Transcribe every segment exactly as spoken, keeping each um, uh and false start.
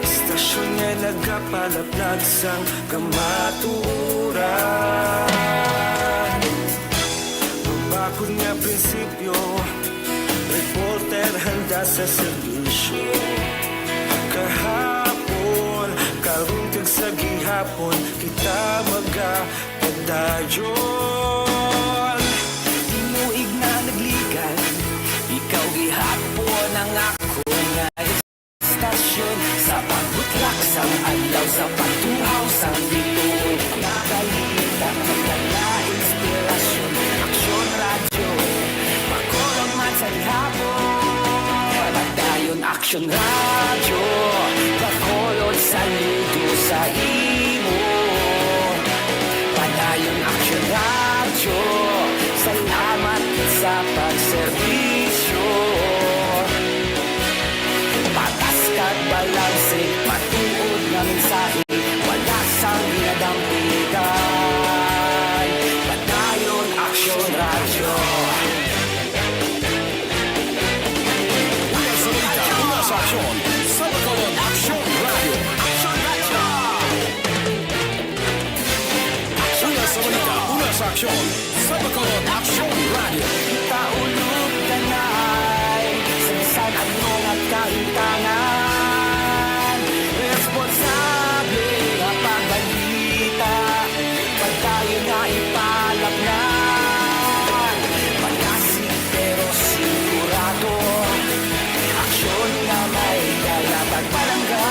Istasyon nga nagapalaplag sang kamatuoran. Mabakod nga prinsipyo, reporter handa sa serbisyo. Kahapon, karon kag sa gihapon, kita magapadayon. Tinuig na nagligan, ikaw gihapon ang akon nga istasyon. Sa pagbutlak sang adlaw, sa pagtuhaw sang bituon, nga balita, magdala inspirasyon. Aksyon Radyo, Bacolod man sa gihapon. Padayon Aksyon Radyo, Bacolod, saludo sa imo. Padayon Aksyon Radyo, salamat sa pagserbisyo. Patas kag balanse, matuod nga mensahe, wala sang ginadampigan. Padayon Aksyon Radyo. Una sa balita, una sa aksyon, sa Bacolod, Aksyon Radyo. Una sa balita, una sa aksyon, sa Bacolod, Aksyon Radyo. Taulog kanay, sa bisan ano nga kahimtangan, responsable nga pagbalita, padayon nga ipalapnan. Panasi pero sigurado, aksyon nga may dala pagpalangga.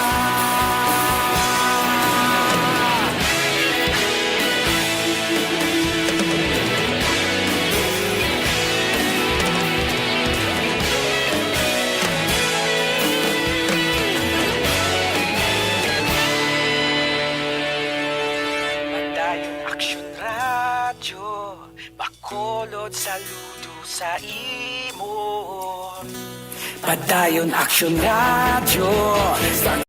Padayon Aksyon Radyo, Bacolod, saludo sa imo. Padayon Aksyon Radyo, sa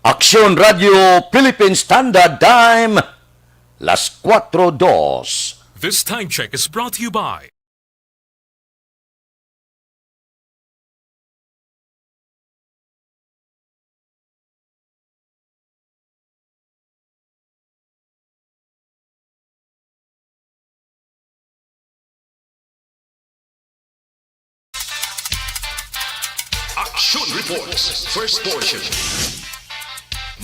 Aksyon Radio Philippine Standard Time, las cuatro dos. This time check is brought to you by Action Reports, first portion.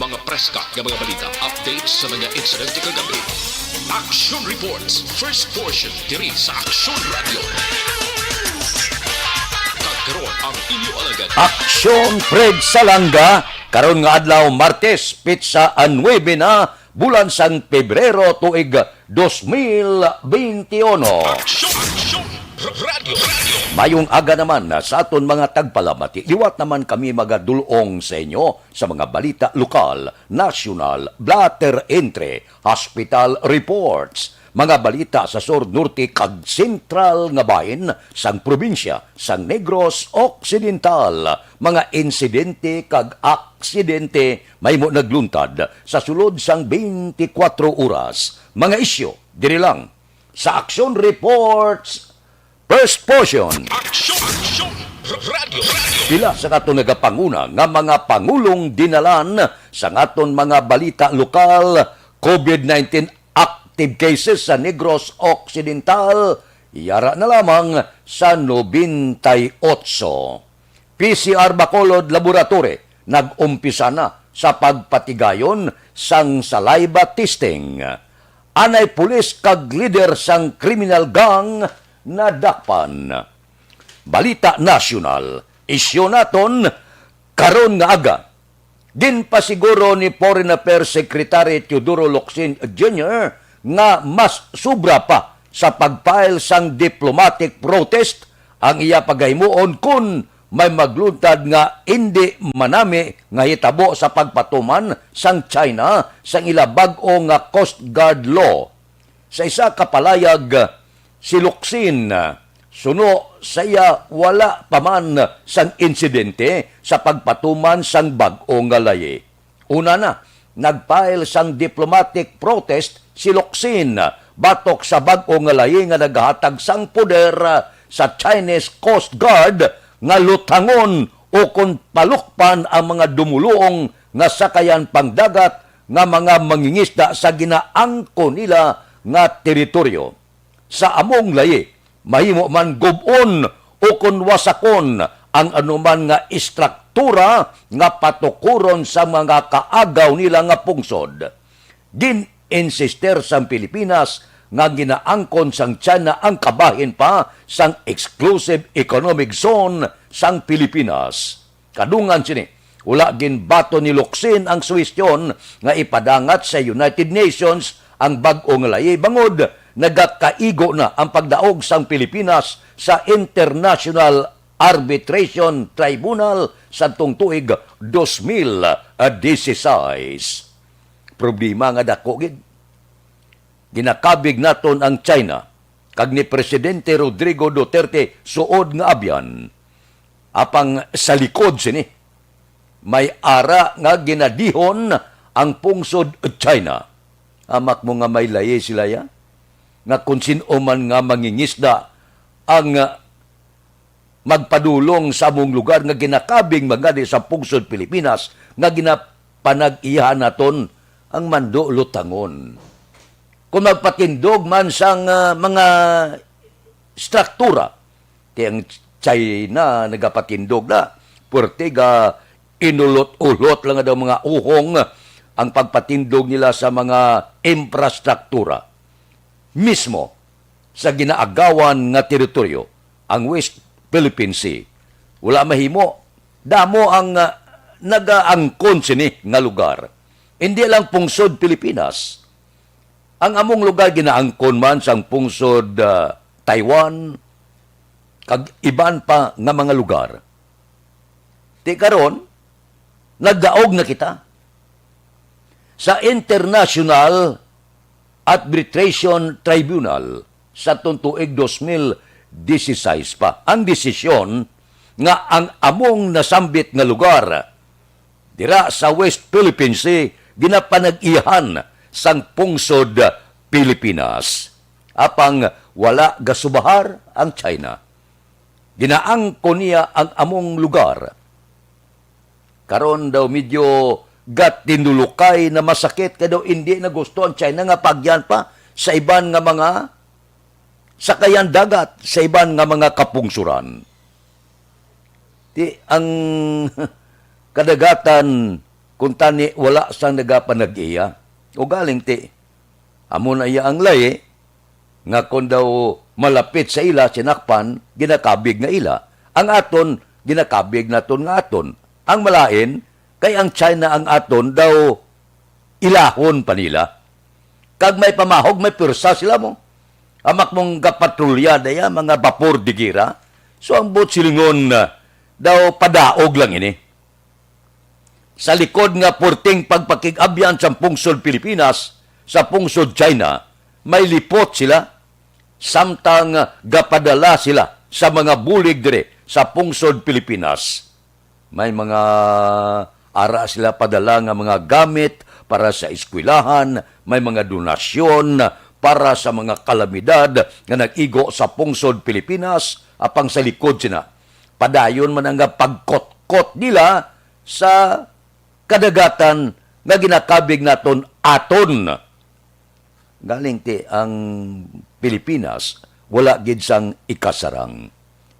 Mga preska nga mga balita, updates sa mga insidente kagabi. Action Reports, first portion, diri sa Action Radio. Kag karon ang inyo alagad. Action Fred Salanga, karon nga adlaw, Martes, petsa nuebe na, bulan sang Pebrero, tuig dos mil beintiuno. Action, Action, Radio, Radio. Mayong aga naman sa aton mga tagpalamati. Liwat naman kami magadulong sa inyo sa mga balita lokal, nasyonal, blotter entry, hospital reports, mga balita sa sur, norte, kag sentral nga bahin sang probinsya sang Negros Occidental, mga insidente kag aksidente mahimo nagluntad sa sulod sang twenty-four oras, mga isyu diri lang sa Action Reports, first portion. Action, Action, Radio, Radio. Pila sa aton nagapanguna nga mga pangulong dinalan sa aton mga balita lokal, covid nineteen active cases sa Negros Occidental, yara na lamang sa nobenta y otso. P C R Bacolod Laboratory nag-umpisa na sa pagpatigayon sang saliva testing. Anay pulis kag lider sang kriminal gang nadakpan. Balita nasyonal, isyu naton karon nga aga. Ginpasiguro ni Foreign Affairs Secretary Teodoro Locsin Junior nga mas sobra pa sa pag-file sang diplomatic protest ang iya pagahimuon kon may magluntad nga indi manami nga hitabo sa pagpatuman sang China sang ila bag-o nga Coast Guard Law. Sa isa ka palayag, si Locsin, suno sa iya, wala pa man sang insidente sa pagpatuman sang bag-o nga layi. Una na, nag-file sang diplomatic protest si Locsin batok sa bag-o nga layi nga nagahatag sang poder sa Chinese Coast Guard nga lutangon ukon palukpan ang mga dumoluong nga sakayan pangdagat nga mga mangingisda sa ginaangkon nila nga teritoryo. Sa among layi, mahimo man gub-on ukon wasakon ang anuman nga istruktura nga patukuron sa mga kaagaw nila nga pungsod. Gin-insister sang Pilipinas nga ginaangkon sang China ang kabahin pa sang exclusive economic zone sang Pilipinas. Kadungan sini, wala ginbaton ni Locsin ang suhestyon nga ipadangat sa United Nations ang bag-o nga layi, bangod nagakaigo na ang pagdaog sang Pilipinas sa International Arbitration Tribunal sadtong tuig dos mil dieciséis. Problema nga dako gid. Ginakabig naton ang China kag ni Presidente Rodrigo Duterte suod nga abyan. Apang sa likod sini, may ara nga ginadihon ang pungsod China. Amak mo nga may layi sila, ya? Nga kung sin-o man nga mangingisda ang, ah, magpadulong sa among lugar nga ginakabig magadi sa pungsod Pilipinas nga ginapanag-iyahan naton ang mando lutangon. Kung magpatindog man sang, ah, mga struktura, kay ang China nagapatindog na, puwerte ga inulot-ulot lang daw mga uhong ang pagpatindog nila sa mga infrastruktura. Mismo sa ginaagawan nga teritoryo, ang West Philippine Sea. Wala mahimo, damo ang, ah, nagaangkon sini nga lugar. Hindi lang pungsod Pilipinas. Ang among lugar ginaangkon man sang pungsod, ah, Taiwan, kag iban pa nga mga lugar. Ti karon, nagdaog na kita sa International Arbitration Tribunal sa tuig dos mil dieciséis pa ang desisyon nga ang among nasambit nga lugar dira sa West Philippine Sea ginapanag-iyahan sang pungsod Pilipinas. Apang wala gasubahar ang China. Ginaangkon niya ang among lugar. Karon daw medyo gatinulukay na masakit kay daw hindi na gusto ang China nga pagyan pa sa iban nga mga sakayan dagat, sa iban nga mga kapungsuran. Ti ang kadagatan, kung tani, wala sang nagapanag-iya. Ugaling ti, amo na iya ang lahi, nga kon daw malapit sa ila, sinakpan, ginakabig nga ila. Ang aton, ginakabig naton nga aton. Ang malain, kay ang China ang aton daw ilahon pa nila. Kag may pamahog, may pwersa sila mo. Amak mong gapatrolya na ya, mga bapor de gera. So ang buot silingon, ah, daw padaog lang ini. Sa likod nga purting pagpakig-abyan sa pungsod Pilipinas, sa pungsod China, may lipot sila. Samtang gapadala sila sa mga bulig diri sa pungsod Pilipinas. May mga ara sila padala nga mga gamit para sa eskwelahan, may mga donasyon para sa mga kalamidad nga nag-igo sa pungsod Pilipinas, apang sa likod sina, padayon man ang pagkotkot nila sa kadagatan nga ginakabig naton aton. Galing ti ang Pilipinas wala gid sang ikasarang.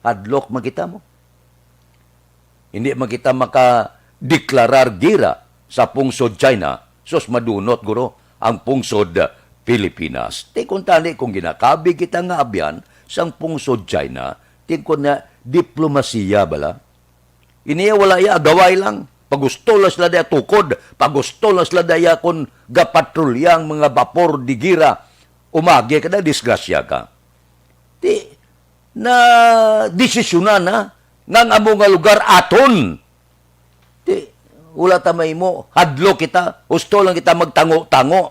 Hadlok man kita mo. Hindi man kita makadeklarar gira sa pungsod China. Sus, madunot guro ang pungsod Pilipinas. Ti kung tani, kung ginakabig kita nga abyan sang pungsod China, ti kung na diplomasiya bala. Ini wala iya, agaway lang. Pagusto lang sila diya tukod, pagusto lang sila diya kon gapatrolya ang mga bapor de gera. Umagi ka na, disgrasya ka. Ti, na desisyonan na nga ang amo nga lugar aton. Ti, wala ta mahimo, hadlok kita, gusto lang kita magtango-tango.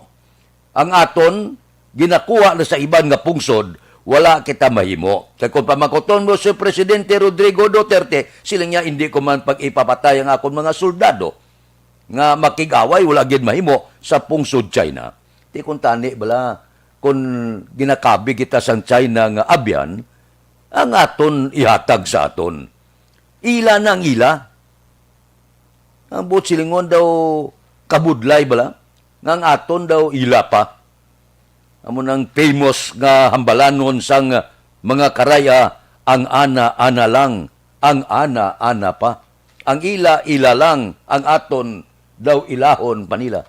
Ang aton ginakuha na sa iban nga pungsod, wala kita mahimo. Kay kung pamakuton mo si Presidente Rodrigo Duterte, siling niya, "Hindi ko man pag-ipapatay ang akon mga soldado nga makig-away, wala gid mahimo sa pungsod China." Ti kung tani bala, kung ginakabig kita sang China nga abyan, ang aton ihatag sa aton. Ila na ang ila. Ang buot silingon daw kabudlay bala, nga ang aton daw ila pa. Amo nang famous nga hambalanon sang mga karaya, ang ana-ana lang, ang ana-ana pa. Ang ila-ila lang, ang aton daw ilahon pa nila.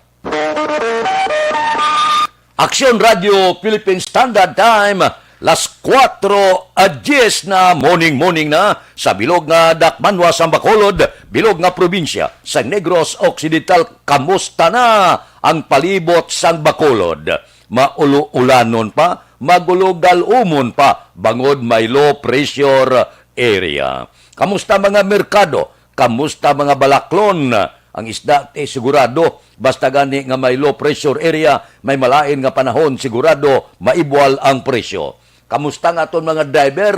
Aksyon Radio Philippine Standard Time, las kuwatro a dyes na, morning, morning na, sa bilog nga dakmanwa sang Bacolod, bilog nga probinsya sang Negros Occidental. Kamusta na ang palibot sang Bacolod? Maulo-ulanon pa, magulo-galumon pa, bangod may low pressure area. Kamusta mga merkado? Kamusta mga balaklon? Ang isda, ti, sigurado, basta gani nga may low pressure area, may malain nga panahon, sigurado maibwal ang presyo. Kamusta nga aton mga driver?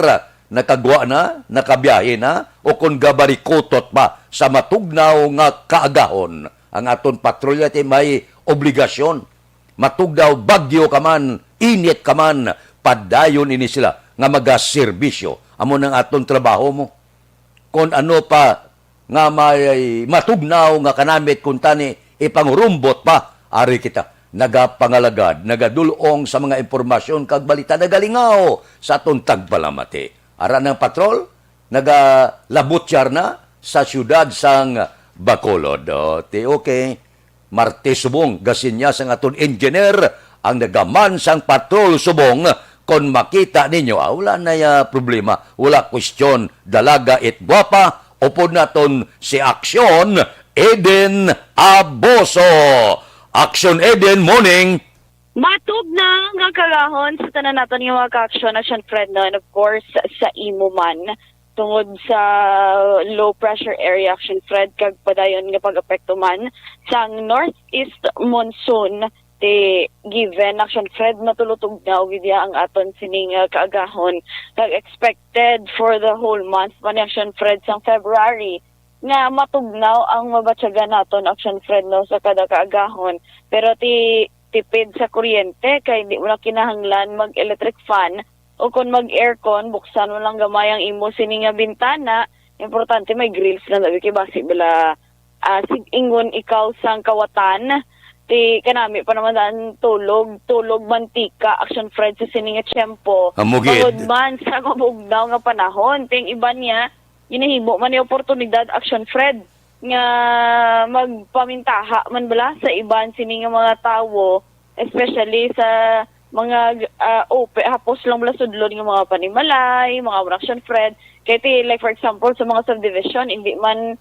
Nakagwa na, nakabiyahe na, o kon gabarikutot pa sa matugnaw nga kaagahon? Ang aton patrolya, ti, may obligasyon. Matugnaw, bagyo ka man, init ka man, padayon ini sila nga magaserbisyo. Amo nang aton trabaho mo. Kon ano pa nga may matugnaw nga kanamit, kun tani ipangrumbot pa, ari kita nagapangalagad, nagadul-ong sa mga impormasyon kag balita, nagalingaw sa aton tagpalamati. Ara nang patrol, nagalabutyar na sa siyudad sang Bacolod. O, ti, okay. Martes subong, gasinyas sang aton engineer, ang nagaman sang patrol subong. Kon makita ninyo, ah, wala na ya problema, wala kwestiyon, dalaga it gwapa, upod naton si Aksyon Eden Aboso. Aksyon Eden, morning. Matugnaw nga kaagahon sa tanan naton nga mga ka-aksyon, Aksyon Fred, no? And of course, sa imo man, tungod sa low pressure area, Aksyon Fred, kag padayon nga pag-apekto man sang northeast monsoon, ti given, Aksyon Fred, matulutugnaw gid ya ang aton sining, ah, kaagahon. Kag expected for the whole month man ni, Aksyon Fred, sang February, nga matugnaw ang mabatyagan naton, Aksyon Fred, no, sa kada kaagahon. Pero ti tipid sa kuryente kay di mo na kinahanglan mag-electric fan, o kon mag-aircon, buksan mo lang gamay ang imo sini nga bintana. Importante may grills lang, sabi, kay basi bala, ah, sig-ingon ikaw sang kawatan, ti kanami pa naman daan tulog, tulog mantika, Aksyon Fred, sa sini nga tiyempo. Amo gid. Bangod man sa mabugnaw nga panahon, ting iban niya, ginahimo man ni oportunidad, Action Fred, nga magpamintaha man bala sa iban sini nga mga tawo, especially sa mga uh, open, hapos lang bala sudlon nga mga panimalay, mga Action Fred. Kay ti, like, for example, sa mga subdivision, hindi man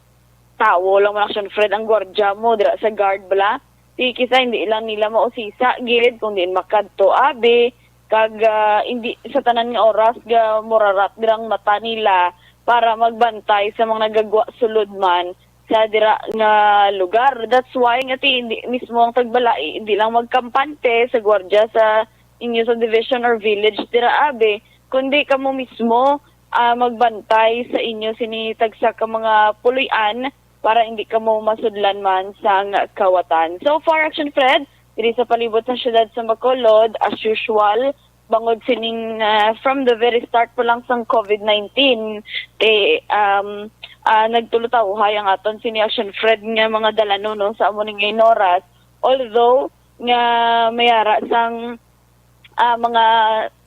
tawo lang man, Action Fred, ang gwardya mo dira sa guard bala. Ti kisa hindi lang nila mausisa gid kung diin makadto abi, kag ah, hindi sa tanan nga oras ga murarat dirang mata nila para magbantay sa mga nagagwa sulod man sa dira nga lugar. That's why nga ti hindi mismo ang tagbalai hindi lang magkampante sa gwardya sa inyo sa division or village dira abi, kundi kamo mismo ah, magbantay sa inyo sini tagsa ka mga puloy-an para hindi kamo masudlan man sang kawatan. So far, Action Fred, diri sa palibot sa siyudad sa Bacolod, as usual, bangod sining ah, from the very start pa lang sang COVID nineteen, eh, um, ah, nagtulutawhay ang aton sini Action Fred nga mga dalanon, no, sa amo ning oras. Although nga may ara sang ah, mga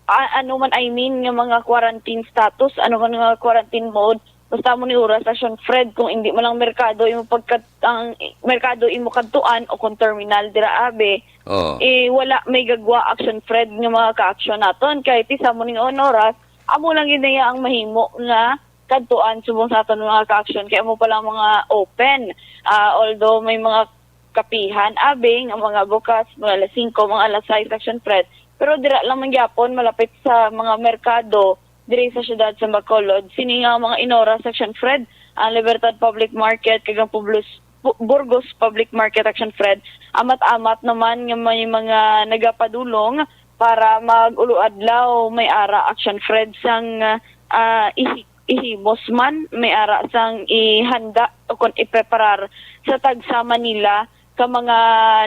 ah, ano man, I mean, nga mga quarantine status, ano man nga quarantine mode, basta mo ni oras, Action Fred, kung hindi man lang merkado imo pagkat ang merkado imo kadtuan o kung terminal dira abi, Oo. eh wala may gagwa, Action Fred, nga mga ka-action naton kay ti sa mo ning oras amo lang gid niya ang mahimo nga kadtuan subong sa aton mga ka-action kay amo pa lang mga open. Ah, although may mga kapihan abi nga mga bukas mga alas singko, mga alas sais, Action Fred, pero dira lang man gyapon malapit sa mga merkado diri sa siyudad sa Bacolod. Sini nga mga inora, Action Fred, ang Libertad Public Market kag ang Publis, Bu- Burgos Public Market, Action Fred, amat-amat naman nga may mga nagapadulong para mag-ulo adlaw may ara, Action Fred, sang ah, ihi- ihimos man may ara sang ihanda o kon ipreparar sa tagsa Manila ka mga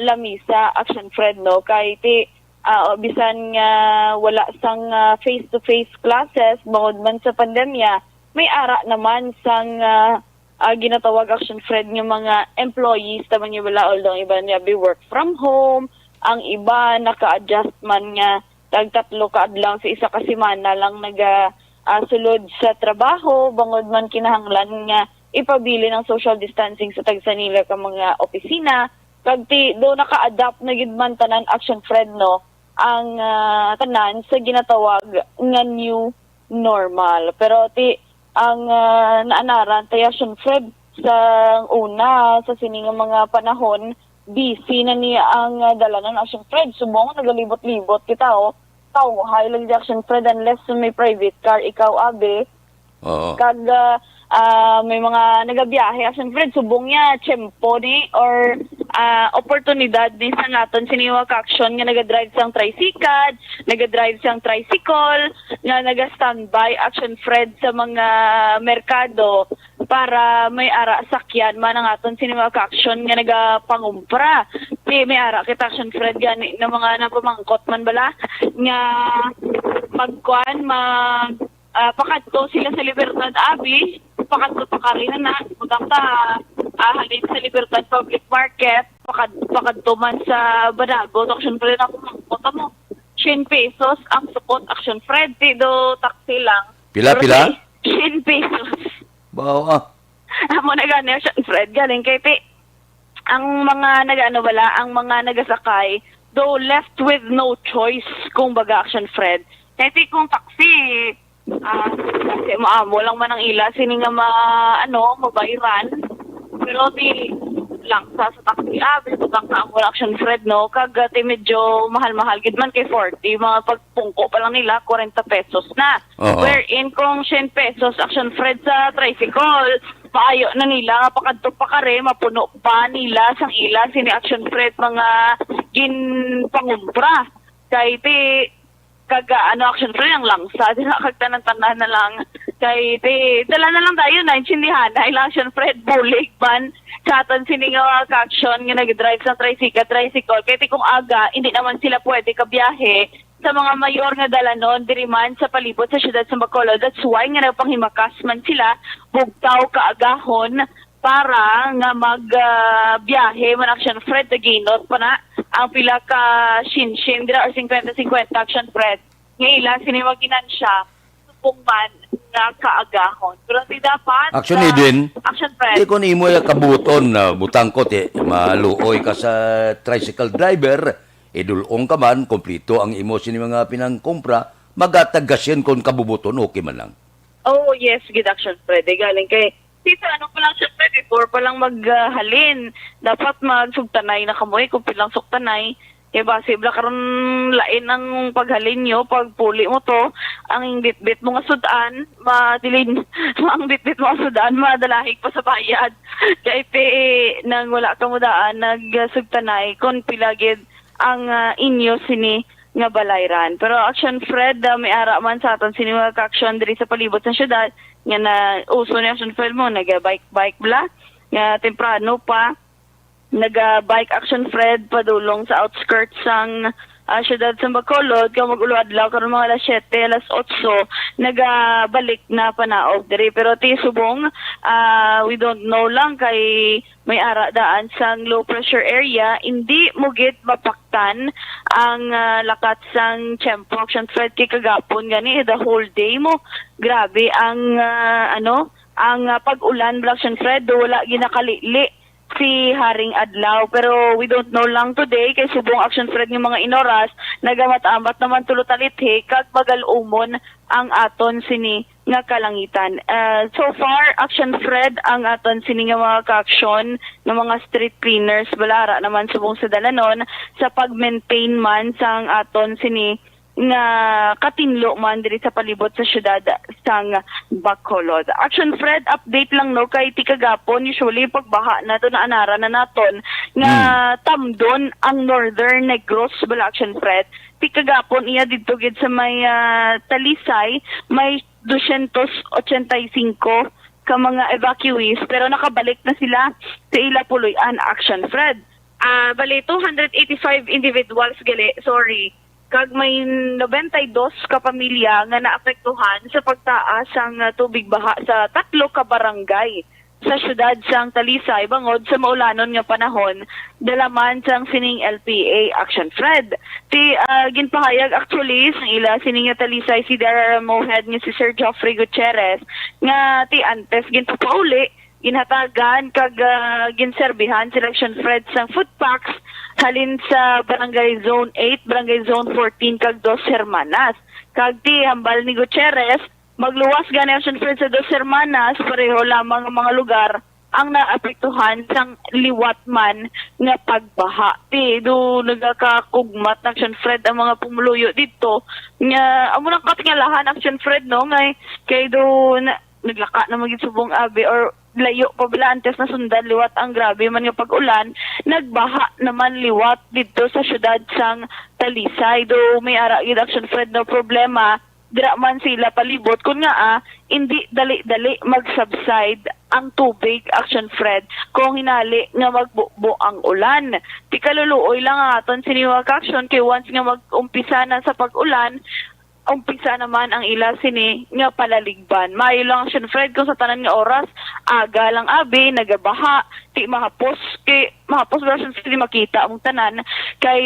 lamisa, Action Fred, no, kay ti ah, bisan nga wala sang ah, face-to-face classes bangod man sa pandemya, may ara naman sang ah, ah, ginatawag, Action Fred, nga mga employees ta man nga bala, although ang iban nga be work from home, ang iban naka-adjust man nga tag tatlo ka adlaw sa isa ka semana lang naga ah, sulod sa trabaho bangod man kinahanglan nga ipabilin ang social distancing sa tagsa nila ka mga opisina. Kag ti do naka-adapt na gid man tanan, Action Fred, no, ang ah, tanan sa ginatawag nga new normal. Pero ti ang ah, naanaran tay, Action Fred, sa una sa sini nga mga panahon, busy na niya ang ah, dalanan, Action Fred. Subong nagalibot-libot kita, oh. Tawhay lang di, Action Fred, unless may private car ikaw abi. Oo. Kag ah, ah, may mga nagabiyahe, Action Fred, subong niya tiyempo ni or ah, oportunidad ni sa naton sini mga ka-action nga nagadrive sang tricycle, nagadrive sang tricycle, nga naga-standby, Action Fred, sa mga merkado para may ara sakyan man ang aton sini mga ka-action nga nagapangumpra. Ti may ara kita, Action Fred, gani na mga napamangkot man bala nga magkuan, mag ah, pakadto sila sa Libertad abi, pakadto pa kari na, butang ta ah, halin sa Libertad Public Market, pakad pakadto man sa Banago, Action Fred, napamangkot mo. Siyam pesos ang sukot, Action Fred, ti do taxi lang. Pila, Pero pila? Ti, siyam pesos. Bawa. Amo na gani, Action Fred, galing kay ti ang mga nag-ano bala, ang mga nagasakay, though left with no choice, kung baga, Action Fred. Kay ti kung taxi, ah, kasi maamo lang man ang ila sini nga ma, ano, mabayran. Pero ti lang sa, sa taxi, ah, butang sa amo, Action Fred, no? Kag ah, ti medyo mahal-mahal gid man kay forty, mga pagpungko pa lang nila, kwarenta pesos na. Oo. Wherein kung siyam pesos, Action Fred, sa tricycle, maayo na nila nga pakadto pa kari, mapuno pa nila sang ila sini, Action Fred, mga ginpangumpra. Kay ti kag ah, ano, Action Fred, ang langsa dira kag tanan-tanan na lang. Kay ti dala na lang tayo, naintindihan na ila, Action Fred, bulig man sa aton sini nga mga ka-action nga nag-drive sa tricycle, tricycle. Kay ti kung aga, hindi naman sila pwede kabiyahe sa mga mayor nga dalanon diri man sa palibot sa siyudad sa Bacolod. That's why nga nagpanghimakas man sila bugtaw kaagahon para nga mag ah, biyahe man, Action Fred, naginot pa na ang pila ka shinshim dira or fifty fifty, Action Fred, nga ila sini maginansya. kung man nga kaagahon. Pero ti dapat, Action, ah, Edwin. Action, Fred. Di ko nimo yung kabuton na butang ko, ti, maluoy ka sa tricycle driver, idulong ka man, kompleto ang imo sini mga pinangkumpra, magatag ka siyan kung kabubuton, okay man lang. Oh, yes, gid, Action, Fred. Eh, galing kay, tita, ano pa lang siya, Fred, before pa lang maghalin, dapat magsugtanay na kamo, eh, kung pilang sugtanay. Kay basi bala karon lain ang paghalin nyo, pagpuli mo to, ang bitbit mo nga sudan, matilin, ang bitbit mo nga sudan, madalahig pa sa bayad. Kay ti, nang wala ka mudaan, nagsugtanay, kung pila gid ang ah, inyo sini nga balayran. Pero Action Fred, ah, may ara man sa aton sini mga ka-action diri sa palibot sa syudad, nga na uso ni Action Fred mo, naga-bike-bike bala, nga temprano pa, naga-bike Action Fred padulong sa outskirts sang ah, syudad sa Bacolod, kag mag-ulo adlaw karon mga alas siyete, alas otso, nagabalik na panaog diri. Pero ti subong, ah, we don't know lang kay may ara daan sang low pressure area, hindi mo gid mapaktan ang ah, lakat sang tiyempo, Action Fred, kay kagapon gani the whole day mo. Grabe ang ah, ano, ang ah, pag-ulan, Action Fred, do wala ginakalili si Haring Adlaw. Pero we don't know lang today kay subong, Action Fred, nga mga inoras nagamat-amat naman tulo talithi kag magal-umon ang aton sini nga kalangitan. Ah, so far, Action Fred, ang aton sini nga mga ka-action nga mga street cleaners, bala ara naman subong sa dalanon sa pag-maintain man sang aton sini nga katinlo man diri sa palibot sa syudad sang Bacolod. Action Fred, update lang, no, kay ti kagapon, usually pagbaha nato naanara na naton nga tamdon ang Northern Negros, bala, Action Fred. Ti kagapon iya didto gid sa may ah, Talisay, may dosyentos ochenta y cinco ka mga evacuees, pero nakabalik na sila sa ila puloy-an, Action Fred. Ah, bali, two hundred eighty-five individuals gali, sorry. Kag may nobenta y dos ka pamilya nga naapektuhan sa pagtaas sang ah, tubig baha sa tatlo ka barangay sa syudad sang Talisay bangod sa maulanon nga panahon, dala man sang sining L P A, Action Fred. Ti ah, ginpahayag actually sang ila sining nga Talisay C D R R M O head nga si Sir Geoffrey Gutierrez nga ti antes ginpapauli, ginhatagan kag ah, ginserbihan sila, Action Fred, sang food packs halin sa Barangay Zone eight, Barangay Zone fourteen, kag Dos Hermanas. Kag ti hambal ni Gutierrez, magluwas gani, Action Fred, sa Dos Hermanas, pareho lamang ang mga lugar ang naapektuhan sang liwat man nga pagbaha. Ti do nagakakugmat, Action Fred, ang mga pumuluyo didto nga amo nang katingalahan, Action Fred, no, nga kay do na, naglaka na man gid subong abi or layo pa bala antes nasundan liwat ang grabe man nga pag-ulan, nagbaha naman liwat didto sa syudad sang Talisay. Do may ara gid, Action Fred, no, problema dira man sila palibot, kun nga ah, hindi dali-dali mag-subside ang tubig, Action Fred, kung hinali nga magbubo ang ulan. Ti kaluluoy lang ang aton sini mga ka-action kay once nga mag-umpisa na sa pag-ulan, umpisa naman ang ila sini nga palaligban. Maayo lang, Action Fred, kung sa tanan nga oras, aga lang abi, nagabaha, ti mahapos, kay mahapos ba, Action Fred, di makita mong tanan, kay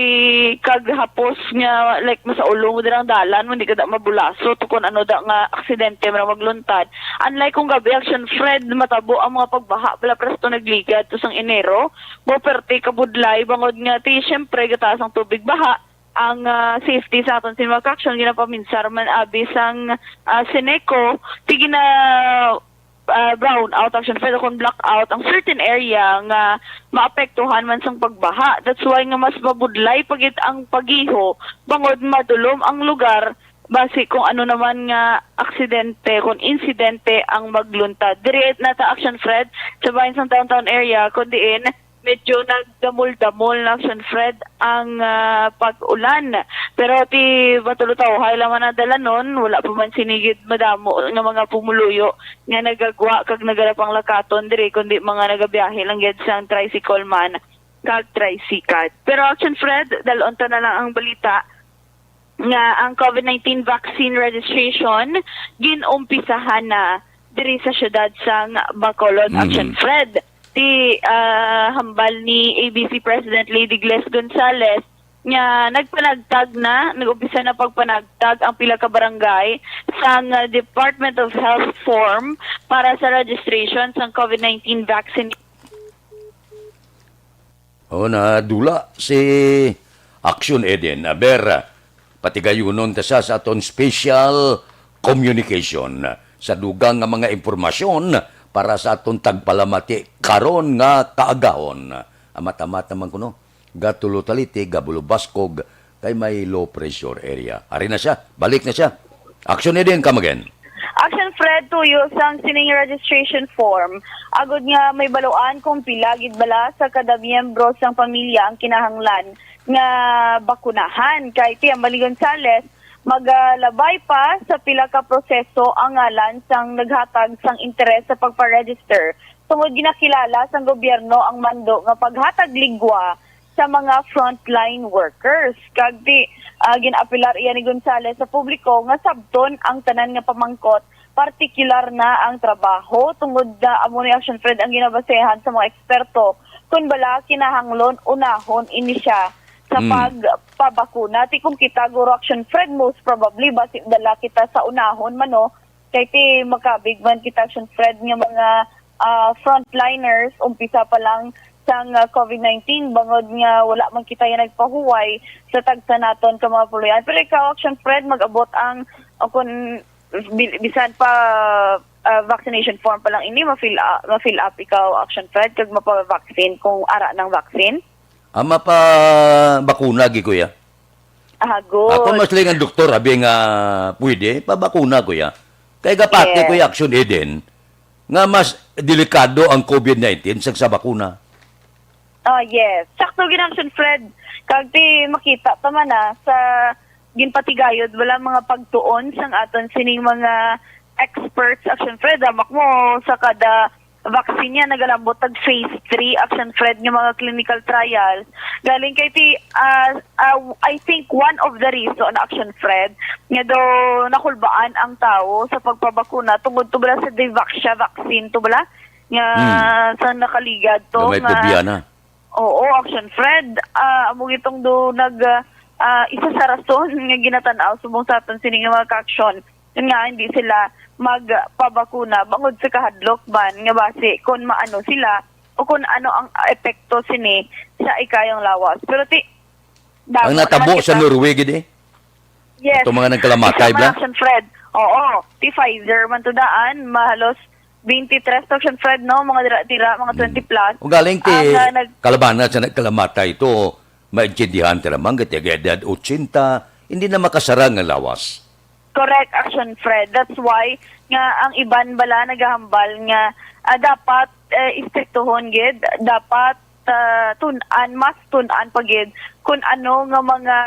kag hapos nga, like, masaulo mo dirang dalan, hindi ka da mabulaso, to kung ano da nga aksidente man ang magluntad. Unlike kung gabi, Action Fred, matabo ang mga pagbaha, bala presto nagligad, to sang Enero, mo perte kabudlay, bangod nga, ti, syempre, gataas ang tubig baha, ang ah, safety sa aton sini mga ka-action, ginapaminsar man abi sang ah, Seneco, ti gina ah, brown out, Action Fred, o kung blackout ang certain area nga maapektuhan man sang pagbaha. That's why nga mas mabudlay pa gid ang pagiho bangod madulom ang lugar basi kung ano naman nga aksidente, kung insidente ang magluntad. Diri na ta, Action Fred, sa bahin sang downtown area, kun diin medyo nagdamol-damol na, Action Fred, ang ah, pag-ulan. Pero ti matulutawhay lang man ang dalanon, wala pa man sini gid madamo nga mga pumuluyo nga nagagwa kag nagarapanglakaton diri, kundi mga nagabiyahe lang gid sang tricycle man kag tricycad. Pero, Action Fred, dalon ta na lang ang balita nga ang COVID nineteen vaccine registration gin-umpisahan na diri sa syudad sang Bacolod, Action Fred. Ti ah, hambal ni A B C President Lady Gles Gonzalez, nga nagpanagtag na, nag-umpisa na pagpanagtag ang pila ka barangay sang, ah, Department of Health form para sa registration sang COVID nineteen vaccine. O, nadula si Action Eden. Aber, patigayunon ta sa, sa aton special communication sa dugang nga mga impormasyon para sa aton tagpalamati karon nga kaagahon. Amat-amat naman kuno, gatulo taliti, gabulo baskog, kay may low pressure area. Ari na siya, balik na siya. Action Eden, come again. Action Fred, tuyo sang sining registration form. Agod nga may baluan kung pila gid bala sa kada miyembro sang pamilya ang kinahanglan nga bakunahan. Kay ti Amali Gonzales, magalabay pa sa pila ka proseso ang ngalan sang naghatag sang interes sa pagpa-register, tungod ginakilala sang gobyerno ang mando nga paghatag ligwa sa mga frontline workers. Kag ti, ah, gin-apelar iya ni Gonzales sa publiko nga sabton ang tanan nga pamangkot, partikular na ang trabaho, tungod na amo ni Action Fred ang ginabasehan sa mga eksperto, kun bala kinahanglon unahon ini siya sa Hmm. pagpabakuna. Ti kung kita, guro Action Fred, most probably basi dala kita sa unahon man, no? Kay ti makabig man kita, Action Fred, nga mga, ah, frontliners, umpisa pa lang sang, ah, COVID nineteen, bangod nga wala man kita yan nagpahuway sa tagsa naton ka mga puloy-an. Pero ikaw, Action Fred, mag-abot ang, o kung bil- bisan pa, ah, vaccination form pa lang ini, ma-fill up, ma-fill up ikaw, Action Fred, kag mapa-vaccine kung ara ng vaccine? Ah, mapabakuna gi, kuya. Ah, good. Ako mas lingan doktor, abi nga pwede, pabakuna, kuya. Kay gapati, Yes. Kuya Action Eden, nga mas delikado ang COVID nineteen sa, sa bakuna. Ah, yes. Sakto gid, Action Fred. Kag ti makita ta man na sa ginpatigayod, wala mga pagtuon sang aton sining mga experts, Action Fred. Hamak mo sa kada vaccine niya, nagalambot tag phase three, Action Fred, nga mga clinical trials. Galing kay ti, ah, ah, I think one of the reason, Action Fred, nga daw nakulbaan ang tawo sa pagpabakuna tungod to bala sa Devaxia vaccine to bala nga Hmm. sa nakaligad to Nga may nga phobia na. Oo, Action Fred. Ah, amo gitong do nag ah, isa sa rason nga ginatan-aw subong sa aton sini nga mga ka-action nga hindi sila magpabakuna bangod sa kahadlok man nga basi kon maano sila o kung ano ang epekto sini sa ikayong lawas. Pero ti Ang natabo sa Norway gid eh. Yes. Ato mga nagkalamatay, Isa bla? Action Fred. Oo. Ti Pfizer man to daan, mahalos twenty-three to, Action Fred, no? Mga dira-dira, mga twenty plus. O galing ti Ang, ah, nag- kalabana sa nagkalamatay to, maintindihan ta lamang, kay edad ochenta, hindi na makasarang ang lawas. Correct, Action Fred. That's why nga ang iban bala nagahambal nga, ah, dapat, eh, istriktuhon gid, dapat, ah, tun-an, mas tun-an pa gid kung ano nga mga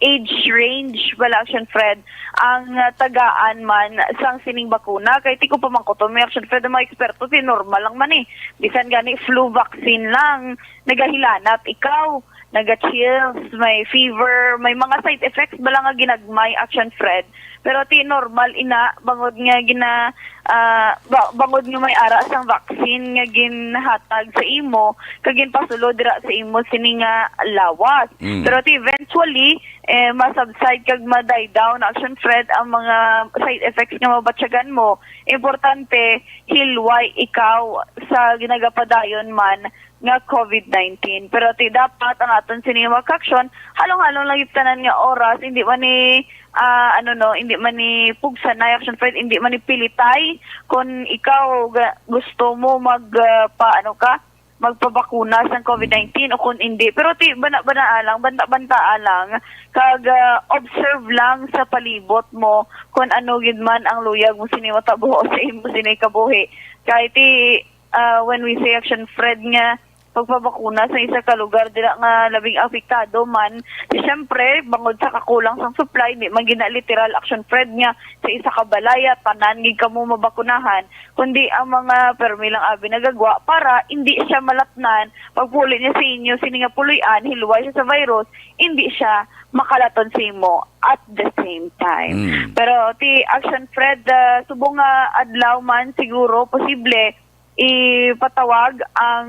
age range bala, Action Fred, ang, ah, tagaan man sang sining bakuna. Kay ti ko pamangkuton mo, Action Fred, ang mga eksperto, ti normal lang man eh. Bisan gani flu vaccine lang, nagahilanat ikaw, naga-chills, may fever, may mga side effects bala nga ginagmay, Action Fred. Pero ti normal ina, bangod nga gina-, ah, ba-, bangod nga may ara sang vaccine nga ginhatag sa imo, kag ginpasulod dira sa imo sini nga lawas. Mm. Pero ti eventually, eh, masubside kag ma-die down, Action Fred, ang mga side effects nga mabatyagan mo. Importante, hilway ikaw sa ginagapadayon man nga COVID nineteen. Pero ti dapat ang aton sini nga mga ka-action, halong-halong lang yung tanan nga oras, hindi man ni, ah, ano no, hindi man ni pugsanay, Action Fred, hindi man ni pilitay. Kung ikaw ga-, gusto mo mag, ah, pa, ano ka, magpabakuna sa COVID nineteen o kung hindi. Pero ti bana-banaa lang, banta-bantaa lang, kag, ah, observe lang sa palibot mo kung ano gid man ang luyag mo sini matabo sa imo sini kabuhi. Kay ti, ah, when we say, Action Fred, nga pagpabakuna sa isa ka lugar dira nga labing apektado man, siyempre, bangod sa kakulang sang supply, di man gina literal, Action Fred, nga sa isa ka balaya tanan gid kamo mabakunahan, kundi ang mga permi lang abi nagagwa para hindi siya malatnan. Pagpuli niya sa inyo sini nga puloy-an, hilway siya sa virus, hindi siya makalaton sa imo at the same time. Mm. Pero ti Action Fred, ah, subong nga adlaw man siguro posible ipatawag ang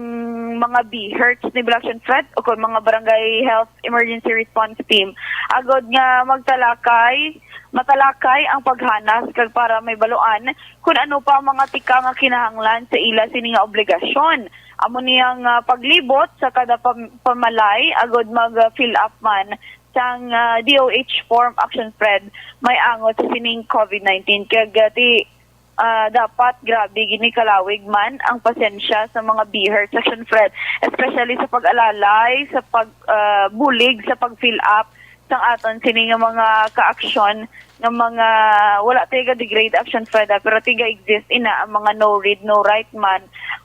mga B herts ni Bala Action Fred o kon mga Barangay Health Emergency Response Team agod nga magtalakay, matalakay ang paghanas kag para may baluan kung ano pa ang mga tika nga kinahanglan sa ila sini nga obligasyon. Amo ni ang, ah, paglibot sa kada pam-, pamalay agud mag, ah, fill up man sang, ah, D O H form, Action Fred, may angot sa sining COVID nineteen. Kag, ah, ti, ah, dapat grabe gini kalawig man ang pasensya sa mga B herts, Action Fred, especially sa pag-alalay, sa pag, ah, bulig, sa pag-fill up sang aton sini nga mga kaaksyon nga mga wala tayo ga-degrade, Action Fred, ah, pero tiga-exist ina ang mga no read, no write man.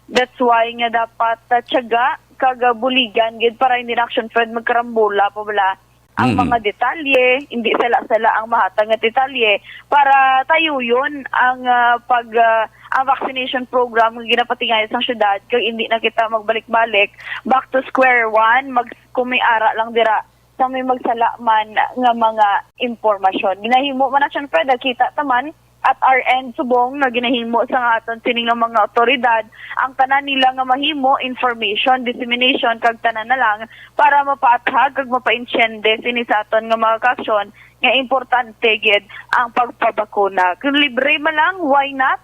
That's why nga dapat, ah, tiyaga kag, ah, buligan gid para hindi na, Action Fred, magkarambola pa bala ang Mhm. mga detalye, hindi sala-sala ang mahatag nga detalye para tayo yun ang, ah, pag, ah, ang vaccination program nga ginapatingaya sa syudad kag hindi na kita magbalik-balik back to square one, mag-, kung may ara lang dira sa may magsala man nga mga impormasyon. Ginahimo man na, Action Fred, nakita ta man at our end subong nga ginahimo sa nga aton sining nga mga awtoridad ang tanan nila nga mahimo, information, dissemination, kag tanan na lang para mapaathag kag mapaintiende sini sa aton nga mga kaaksyon nga importante gid ang pagpabakuna. Kung libre man lang, why not?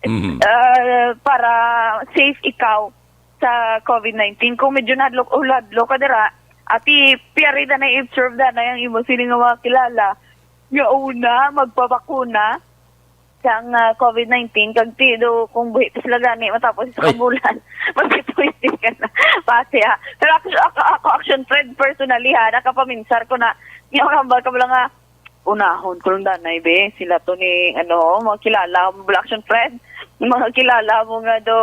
Mhm. Ah, para safe ikaw sa COVID nineteen. Kung medyo nahadlok o hadlok ka dira, ati, piyari na na i-observe na na yung imo sini nga mga kilala nga una magpabakuna sang, ah, COVID nineteen, kag ti do kung buhi pa sila gani matapos isa ka Ay. bulan, mas pwede ka na. Pati, ah. Pero ako, ako, ako, Action Fred, personally, ha, nakapaminsar ko na, nga hambal ka bala nga, unahon ko lang danay, be. Sila to ni, ano, mga kilala mo, Black Action Fred. Mga kilala mo nga do,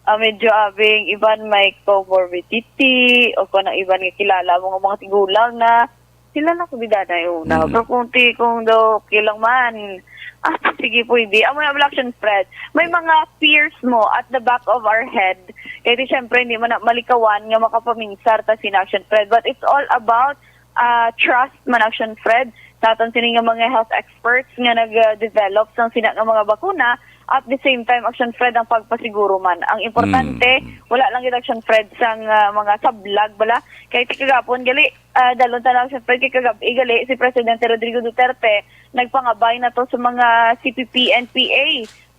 ah, medyo abing iban may comorbidity, o kung ang iban nga kilala mo nga mga tigulang na, sila na ko bidanay una. Mm. Pero kung ti, kung do, okay lang man. Ah, sige, pwede. Amo na, Black Action Fred. May mga fears mo at the back of our head. Kaya di, syempre, hindi mo na malikawan nga makapaminsar ta sina, Action Fred. But it's all about ah, trust man, Action Fred, sa aton sini nga mga health experts nga nag-develop sang sina nga mga bakuna. At the same time, Action Fred, ang pagpasiguro man. Ang importante, Mm. wala lang gid, Action Fred, sang, ah, mga sablag bala. Kay ti kagapon gali, ah, dalon ta na, Action Fred, kay kagab-i gali si Presidente Rodrigo Duterte nagpangabay na to sa mga C P P N P A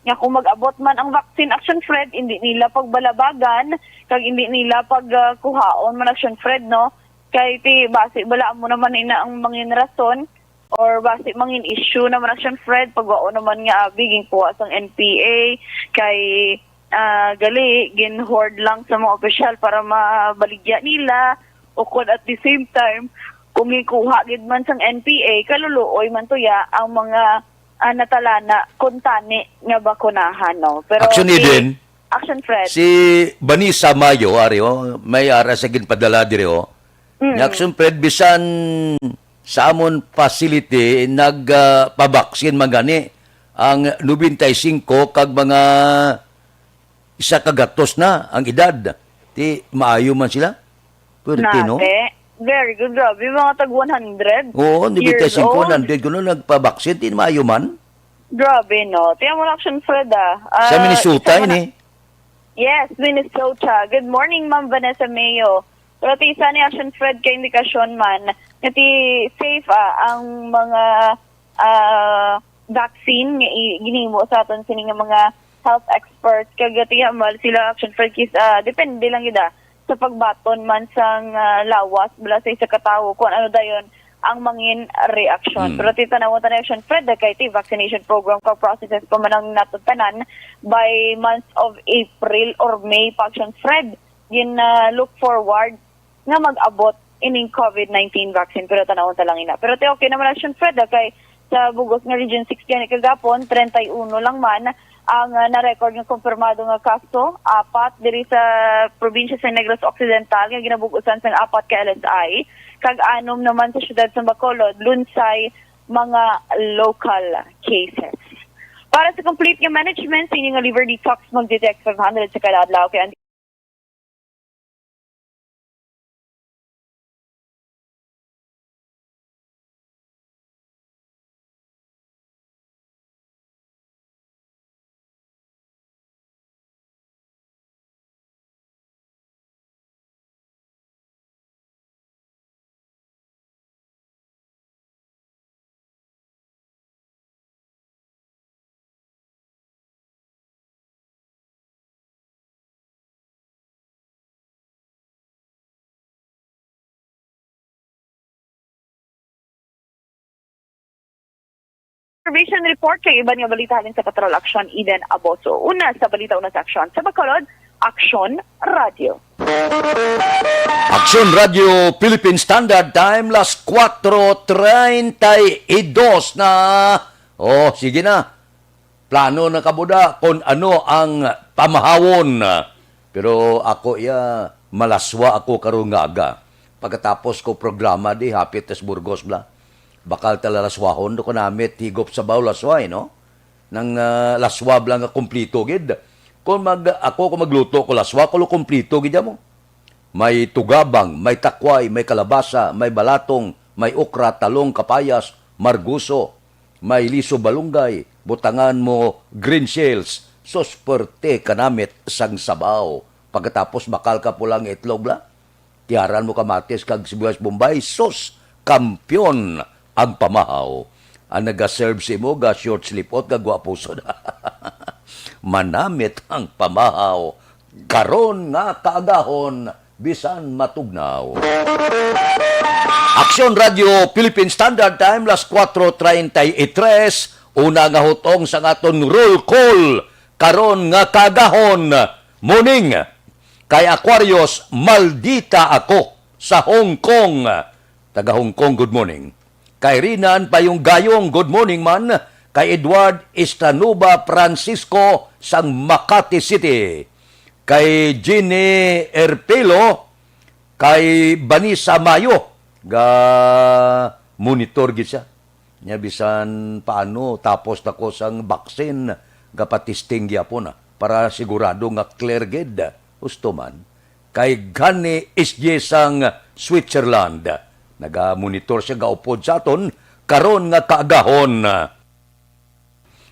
nga kung mag-abot man ang vaccine, Action Fred, hindi nila pagbalabagan kag hindi nila pag, ah, kuhaon man, Action Fred, no? Kay ti basi bala amo naman ina ang mangin rason or basi mangin issue naman, Action Fred, pagwaon naman nga abi ginkuha sang N P A kay, ah, gali gin-hoard lang sa mga opisyal para mabaligya nila, o kung at the same time kung ginkuha gid man sang N P A, kaluluoy man tuya ang mga, ah, natalana kung tani nga bakunahan, no? Pero Action si Eden, Action Fred. Si Vanessa Mayo, ari, oh, may ara sa ginpadala diri, oh. Mm. Ni Action Fred, bisan sa amon facility, nag, ah, pabaksin man gani ang nobenta y singko kag mga isa ka gatos na ang edad. Ti, maayo man sila. Pwerte, no? Nate. Very good. Grabe, mga tag one hundred Oo, nobenta y singko, years old. one hundred kuno nagpabaksin, ti maayo man. Grabe, no? Tiyan mo, Action Fred, ah. Sa Ah, Minnesota, isa mo na ini. Yes, Minnesota. Good morning, Ma'am Vanessa Mayo. Pero ti isa ni, Action Fred, ka indikasyon man nga ti safe, ah, ang mga, ah, vaccine nga i-, ginhimo sa aton sini nga mga health experts. Kag ti, ah, mal sila, Action Fred, kis, ah, depende lang gid, ah, sa pagbaton man sang, ah, lawas bala sa isa ka tawo kung ano dayon ang mangin reaksyon. Mm. Pero ti, tanawon ta na, Action Fred, kay ti vaccination program ka processes pa man ang natutanan by months of April or May pa, Action Fred. Gin, ah, look forward nga mag-abot ining COVID nineteen vaccine, pero tanawon ta lang ina. Pero ti, okay naman, Action Fred, ah, kay sa bugos nga Region six gani kagapon, treinta y uno lang man ang, ah, na-record nga kumpirmado nga kaso, apat diri sa probinsya sa Negros Occidental nga ginabug-usan sang apat ka L S I, kag anom naman sa siyudad sa Bacolod, lunsay mga local cases. Para sa complete nga management sa inyong liver detox, mag-D T X five hundred sa kada adlaw kay ang Observation report kag iban nga balita halin sa Patrol Aksyon, Eden Aboso. Una sa balita, una sa aksyon. Sa Bacolod, Aksyon Radio. Aksyon Radio Philippine Standard Time, las kuwatro treinta y dos na. Oh, sige na. Plano na kamo da kon ano ang pamahawon. Pero ako iya, malaswa ako karon nga aga. Pagkatapos ko programa di hapit tas Burgos bala. Bakal talalaswahon do ko namit higop sabaw laswa, eh, no? Nang, ah, laswa bala nga kumplito gid. Kung mag, ako, kung magluto ko laswa, ko lo kumplito gid mo. May tugabang, may takway, may kalabasa, may balatong, may okra, talong, kapayas, marguso, may liso, balunggay, butangan mo green shells, sus, perte kanamit sang sabaw. Pagkatapos, bakal ka pulang itlog bala. Tiyaran mo kamatis kag sibuyas Bombay, sus, kampiyon ang pamahaw. Ang nagaserve sa imo ga short sleeve out, ga gwapo sud. Manamit ang pamahaw. Karon nga kaagahon, bisan matugnaw. Aksyon Radio Philippine Standard Time, las kuwatro treinta y tres, una nga hutong sa aton roll call karon nga kaagahon. Morning. Kay Aquarius, maldita ako sa Hong Kong. Taga Hong Kong, good morning. Kay Rinan Payong Gayong, good morning man. Kay Edward Estranuba Francisco sang Makati City. Kay Jeannie Erpelo, kay Vanessa Mayo, ga monitor gid siya. Nya bisan paano, tapos na ko sang vaccine, gapatisting gyapon na para sigurado nga clear gid. Husto man. Kay Gani S J sang Switzerland, naga-monitor siya gaupod sa aton karon nga kaagahon.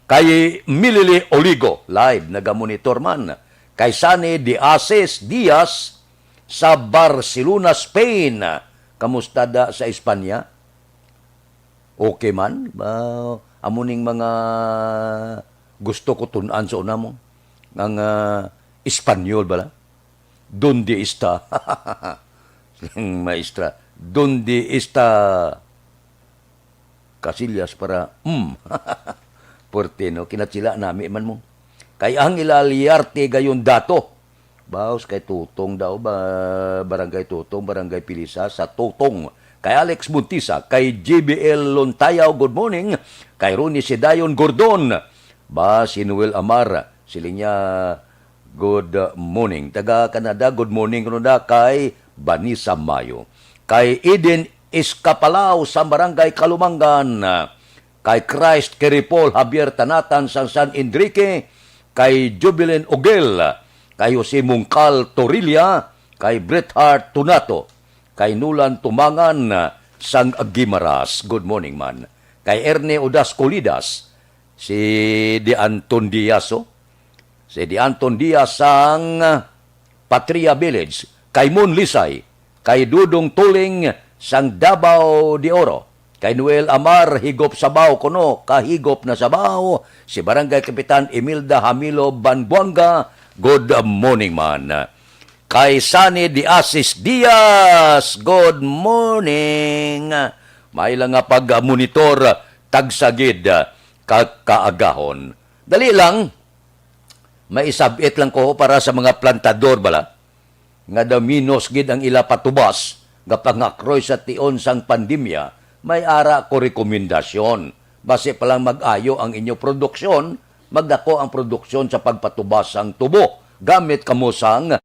Kay Milili Oligo, live, naga-monitor man. Kay Sunny De Asis Diaz sa Barcelona, Spain. Kamusta da sa Espanya? Okay man? Ba, amo ning mga gusto ko tun-an sa una mo. Ang, ah, Espanyol bala? Donde esta? Ang maestra, donde esta? Casillas para, mm. Puwerte, no? Kinatsila nami man mo. Kay Angela Liarte gayon dato. Baos kay Tutong daw, ba, Barangay Tutong, Barangay Pilisa, sa Tutong. Kay Alex Buntisa, kay J B L Lontayaw, good morning. Kay Ronnie Sedayon Gordon. Ba, si Noel Amar, siling niya, good morning. Taga Canada, good morning kuno da kay Vanessa Mayo. Kay Eden Escapalao sa Barangay Kalumangan. Kay Christ Kiripol Javier Tanatan sang San Enrique. Kay Jubilin Ugel. Kay Jose Mungkal Torilla. Kay Bret Hart Tunato. Kay Nulan Tumangan sang Guimaras. Good morning man. Kay Erne Odas Colidas. Si Di Anton Diaz, oh. Si Di Anton Diaz sang, ah, Patria Village, kay Mon Lisay, kay Dudong Tuling sang Davao de Oro, kay Noel Amar, higop sabaw kuno, kahigop na sabaw, si Barangay Kapitan Imelda Hamilo Banbuanga, good morning man. Kay Sunny De Asis Diaz, good morning. May lang nga pag-monitor, tagsa gid ka kaagahon. Dali lang, maisab-it lang ko para sa mga plantador bala, nga daw minos gid ang ila patubas nga pangakroy sa tion sang pandemya, may ara ko rekomendasyon. Basi pa lang mag-ayo ang inyo produksyon, magdako ang produksyon sa pagpatubas sang tubo. Gamit kamo sang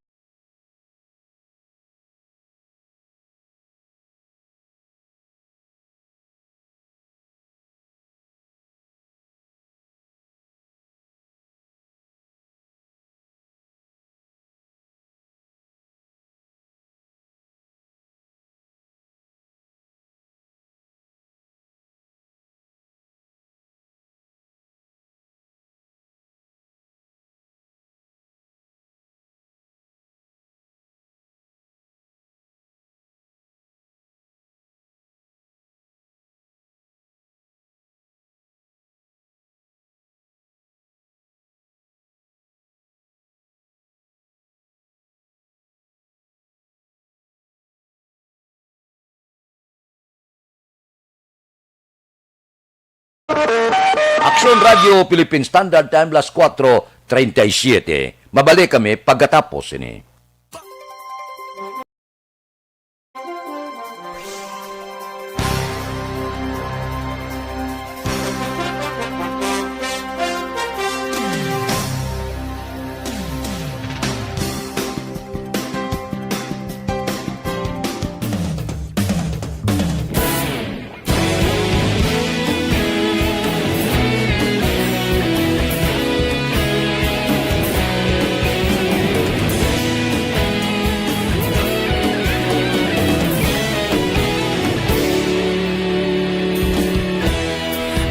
Aksyon Radio Philippine Standard Time, las kuwatro treinta y siete. Mabalik kami pagkatapos ini.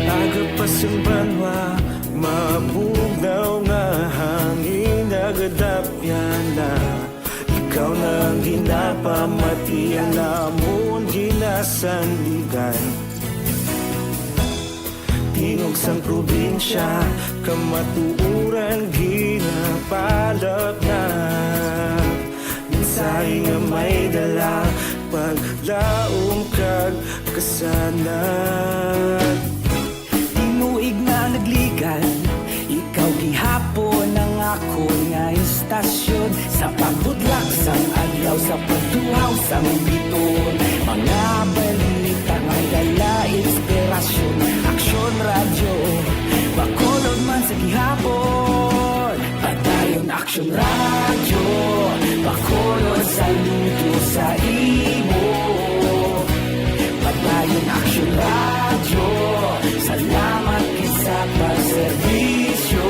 Aga pa sang banwa, mabugnaw nga hangin nagadapyan na. Ikaw na ang ginapamati, ang amon ginasandigan. Tingog sang probinsya, kamatuoran ginapalapnap. Mensahe nga may dala, paglaom kag kasanag. Tinuig na nagligan, ikaw gihapon ang akon nga istasyon. Sa pagbudlak sang adlaw, sa pagduhaw sang biton, mga balita nga dala inspirasyon. Aksyon Radyo, Bacolod man sa gihapon. Padayon Aksyon Radyo, Bacolod, saludo sa imo. Padayon Aksyon Radyo, salamat gid sa pagserbisyo.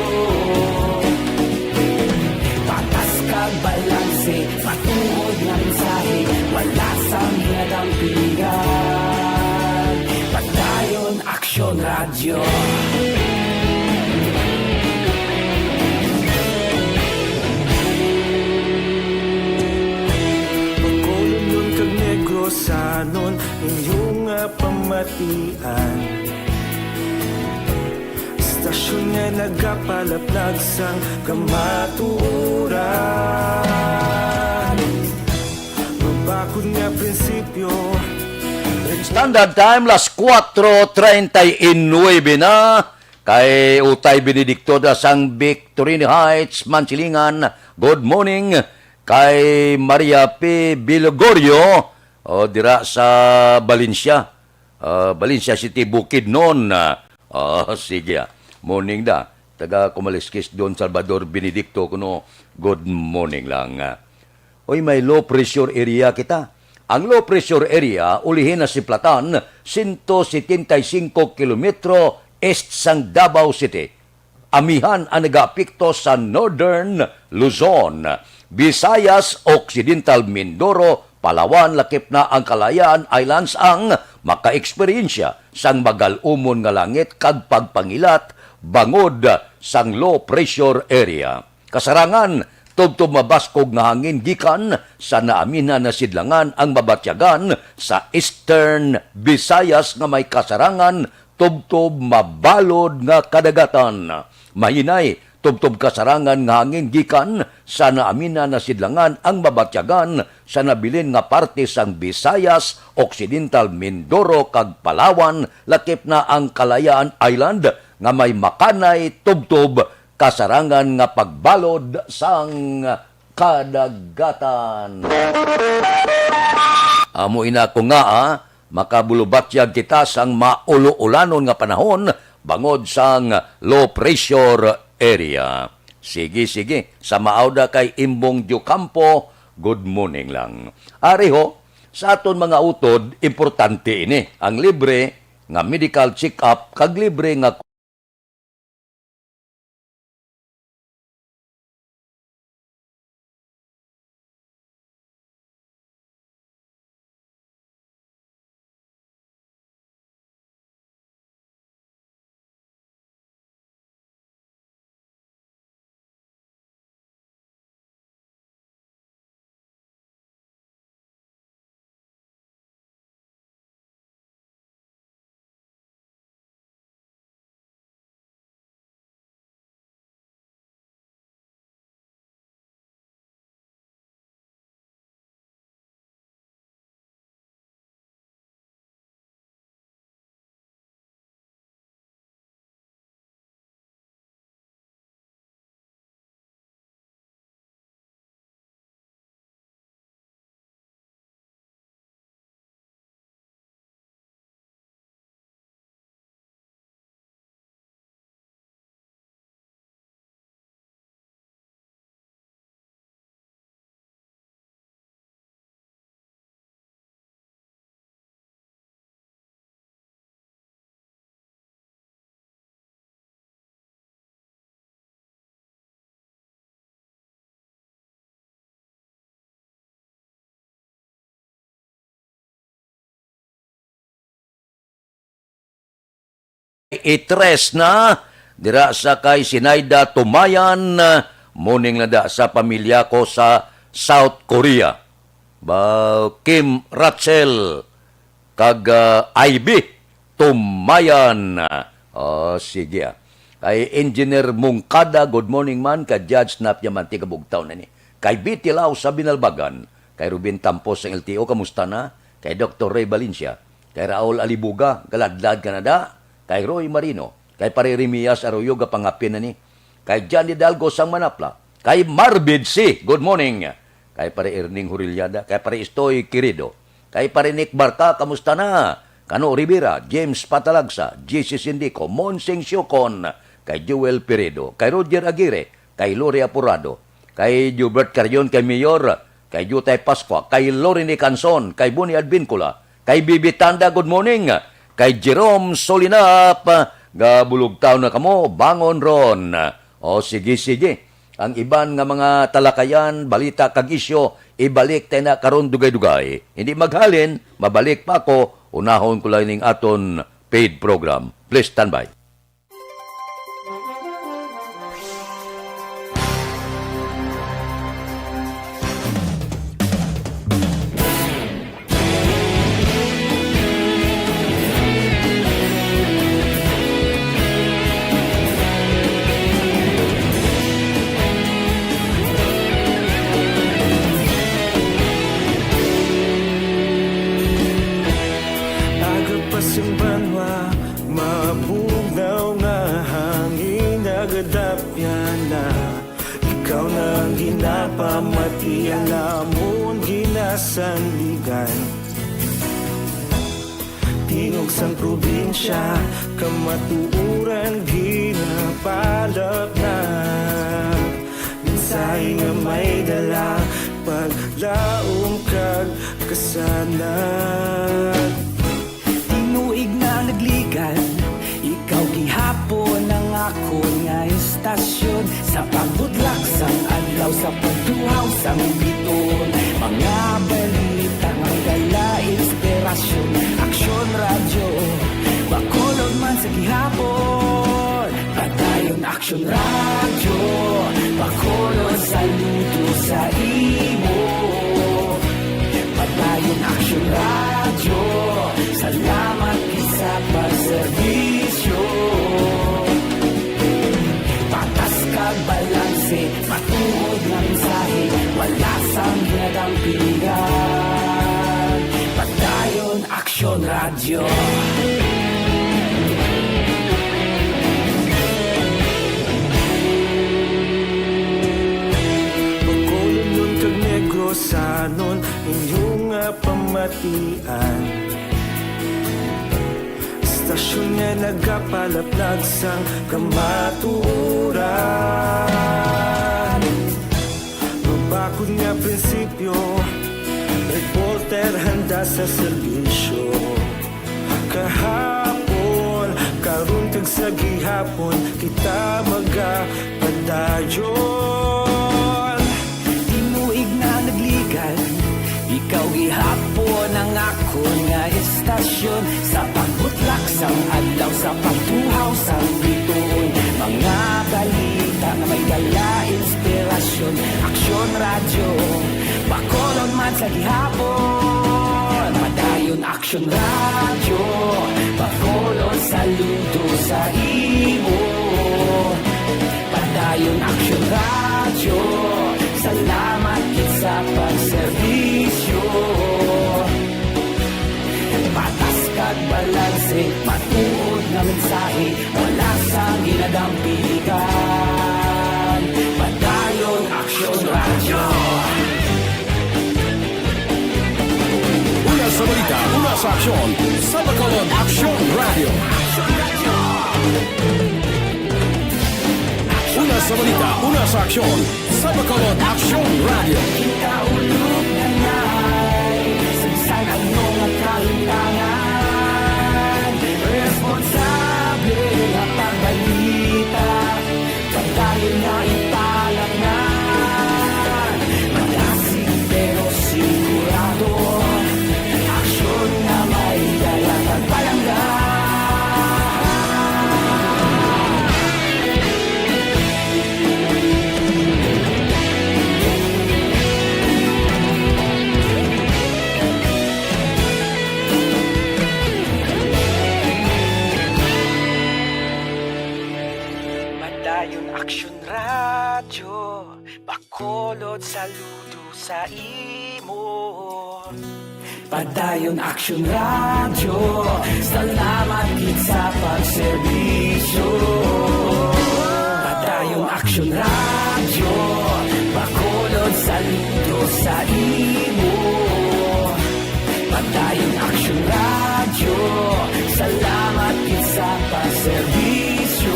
Patas kag balanse, matuod nga mensahe, wala sang hinadang piligan. Padayon Aksyon Radyo. Bacolodnon kag Negrosanon, inyo nga pamatian. Istasyon nga nagapalaplag sang kamatuoran. Mabakod nga prinsipyo. Standard Time, las kuwatro treinta y nuebe na. Kay Utay Benedicto da sang Victorine Heights, Mansilingan, good morning. Kay Maria P. Bilogorio, o, dira sa Valencia. Ah, Valencia City, Bukidnon. Ah, sige, ah. Morning da. Taga Kumaliskis, Don Salvador Benedicto, kuno, good morning lang. Oy, may low pressure area kita. Ang low pressure area, ulihi na si Platan, sento setenta y cinco kilometro east sang Davao City. Amihan ang nagaapekto sa Northern Luzon, Visayas, Occidental Mindoro, Palawan, lakip na ang Kalayaan Islands ang makaeksperyensya sang magal-umon nga langit kag pagpangilat bangod sang low pressure area. Kasarangan, tubtob mabaskog nga hangin gikan sa naaminan na sidlangan ang mabatyagan sa Eastern Visayas nga may kasarangan tubtob mabalod nga kadagatan. Mahinay, tubtob kasarangan nga hangin gikan sa naaminan na sidlangan ang mabatyagan sa nabilin nga parte sang Visayas, Occidental Mindoro, kag Palawan, lakip na ang Kalayaan Island, nga may makanay tubtob kasarangan nga pagbalod sang kadagatan. Amo ina ko nga, ah, makabulubatyag kita sang maulo-ulanon nga panahon bangod sang low pressure area. Sige, sige. Sa maawda kay Imbong Diocampo, good morning lang. Ari ho, sa aton mga utod, importante ini, ang libre nga medical check-up kag libre nga Itres na dira sa kay Sinaida Tumayan, morning lang da sa pamilya ko sa South Korea. Ba, Kim Rachel kag, ah, Ivy Tumayan. Oh, sige, ah. Kay Engineer Mungkada, good morning man. Kay Judge Nap Diamante, kabugtaw na ni. Kay Betty Lau sa Binalbagan. Kay Ruben Tampos sa L T O, kamusta na? Kay Doktor Ray Valencia. Kay Raul Alibuga, galadlad ka na da. Kay Roy Marino. Kay Pare Remias Arroyo, gapangapin na ni. Kay Johnny Dalgo sang Manapla. Kay Marvid C, good morning. Kay Pare Erning Hurillada, kay Pare Istoy Quirido, kay Pare Nick Barca, kamusta na? Kano Rivera, James Patalagsa, J C Sindico, Monsing Siocon, kay Joel Peredo, kay Roger Aguirre, kay Lori Apurado, kay Gilbert Carion, kay Mayor, kay Jutay Pascua, kay Lorene Canson, kay Boni Advincula, kay Bibi Tanda, good morning, kay Jerome Solinap, gabulugtaw na kamo, bangon ron. O, sige, sige. Ang iban nga mga talakayan, balita kag isyu, ibalik ta na karon dugay-dugay. Hindi maghalin, mabalik pa ako, unahon ko lang ning aton paid program. Please stand by. Aga pa sing banwa, mabugnaw nga hangin nagadapyan na. Ikaw na ang ginapamati, ang amon ginasandigan. Tingog sang probinsya, kamatuoran ginapalapnag. Mensahe nga may dala, paglaom kag kasanag. Tinuig na nagligan, ikaw gihapon ang akon nga istasyon. Sa pagbutlak sang adlaw, sa pagduhaw sang biton, mga balita nga may dala inspirasyon. Aksyon Radyo, Bacolod man sa gihapon. Padayon Aksyon Radyo, Bacolod, saludo sa imo. Padayon Aksyon Radyo, salamat gid sa pagserbisyo. Patas kag balanse, matuod nga mensahe, wala sang ginadampigan. Padayon Aksyon Radyo. Bacolodnon kag Negrosanon, inyo nga pamatian. Istasyon nga nagapalaplag sang kamatuoran. Mabakod nga prinsipyo, reporter handa sa serbisyo. Kahapon, karon, kag sa gihapon, kita magapadayon. Tinuig na nagligan, ikaw gihapon ang akon nga istasyon. Sa pagbutlak sang adlaw, sa pagtuhaw sang bituon, mga balita nga may dala inspirasyon. Aksyon Radyo, Bacolod man sa gihapon. Padayon Aksyon Radyo, Bacolod, saludo sa imo. Padayon Aksyon Radyo, salamat gid sa pagserbisyo. Patas kag balanse, matuod nga mensahe, wala sang ginadampigan. Padayon Aksyon Radyo. Una sa balita, una sa aksyon, sa Bacolod Aksyon Radyo. Una sa balita, una sa aksyon, sa Bacolod Aksyon Radyo. Ikaulog na ngay, sa bisan ano nga kahimtangan, responsable nga pagbalita. Padayon nga ipalangnan, malasig pero sigurado, aksyon nga may dala kag palangga. Bacolod, saludo sa imo. Padayon Aksyon Radyo, salamat gid sa pagserbisyo. Padayon Aksyon Radyo, Bacolod, saludo sa imo. Padayon Aksyon Radyo, salamat gid sa pagserbisyo.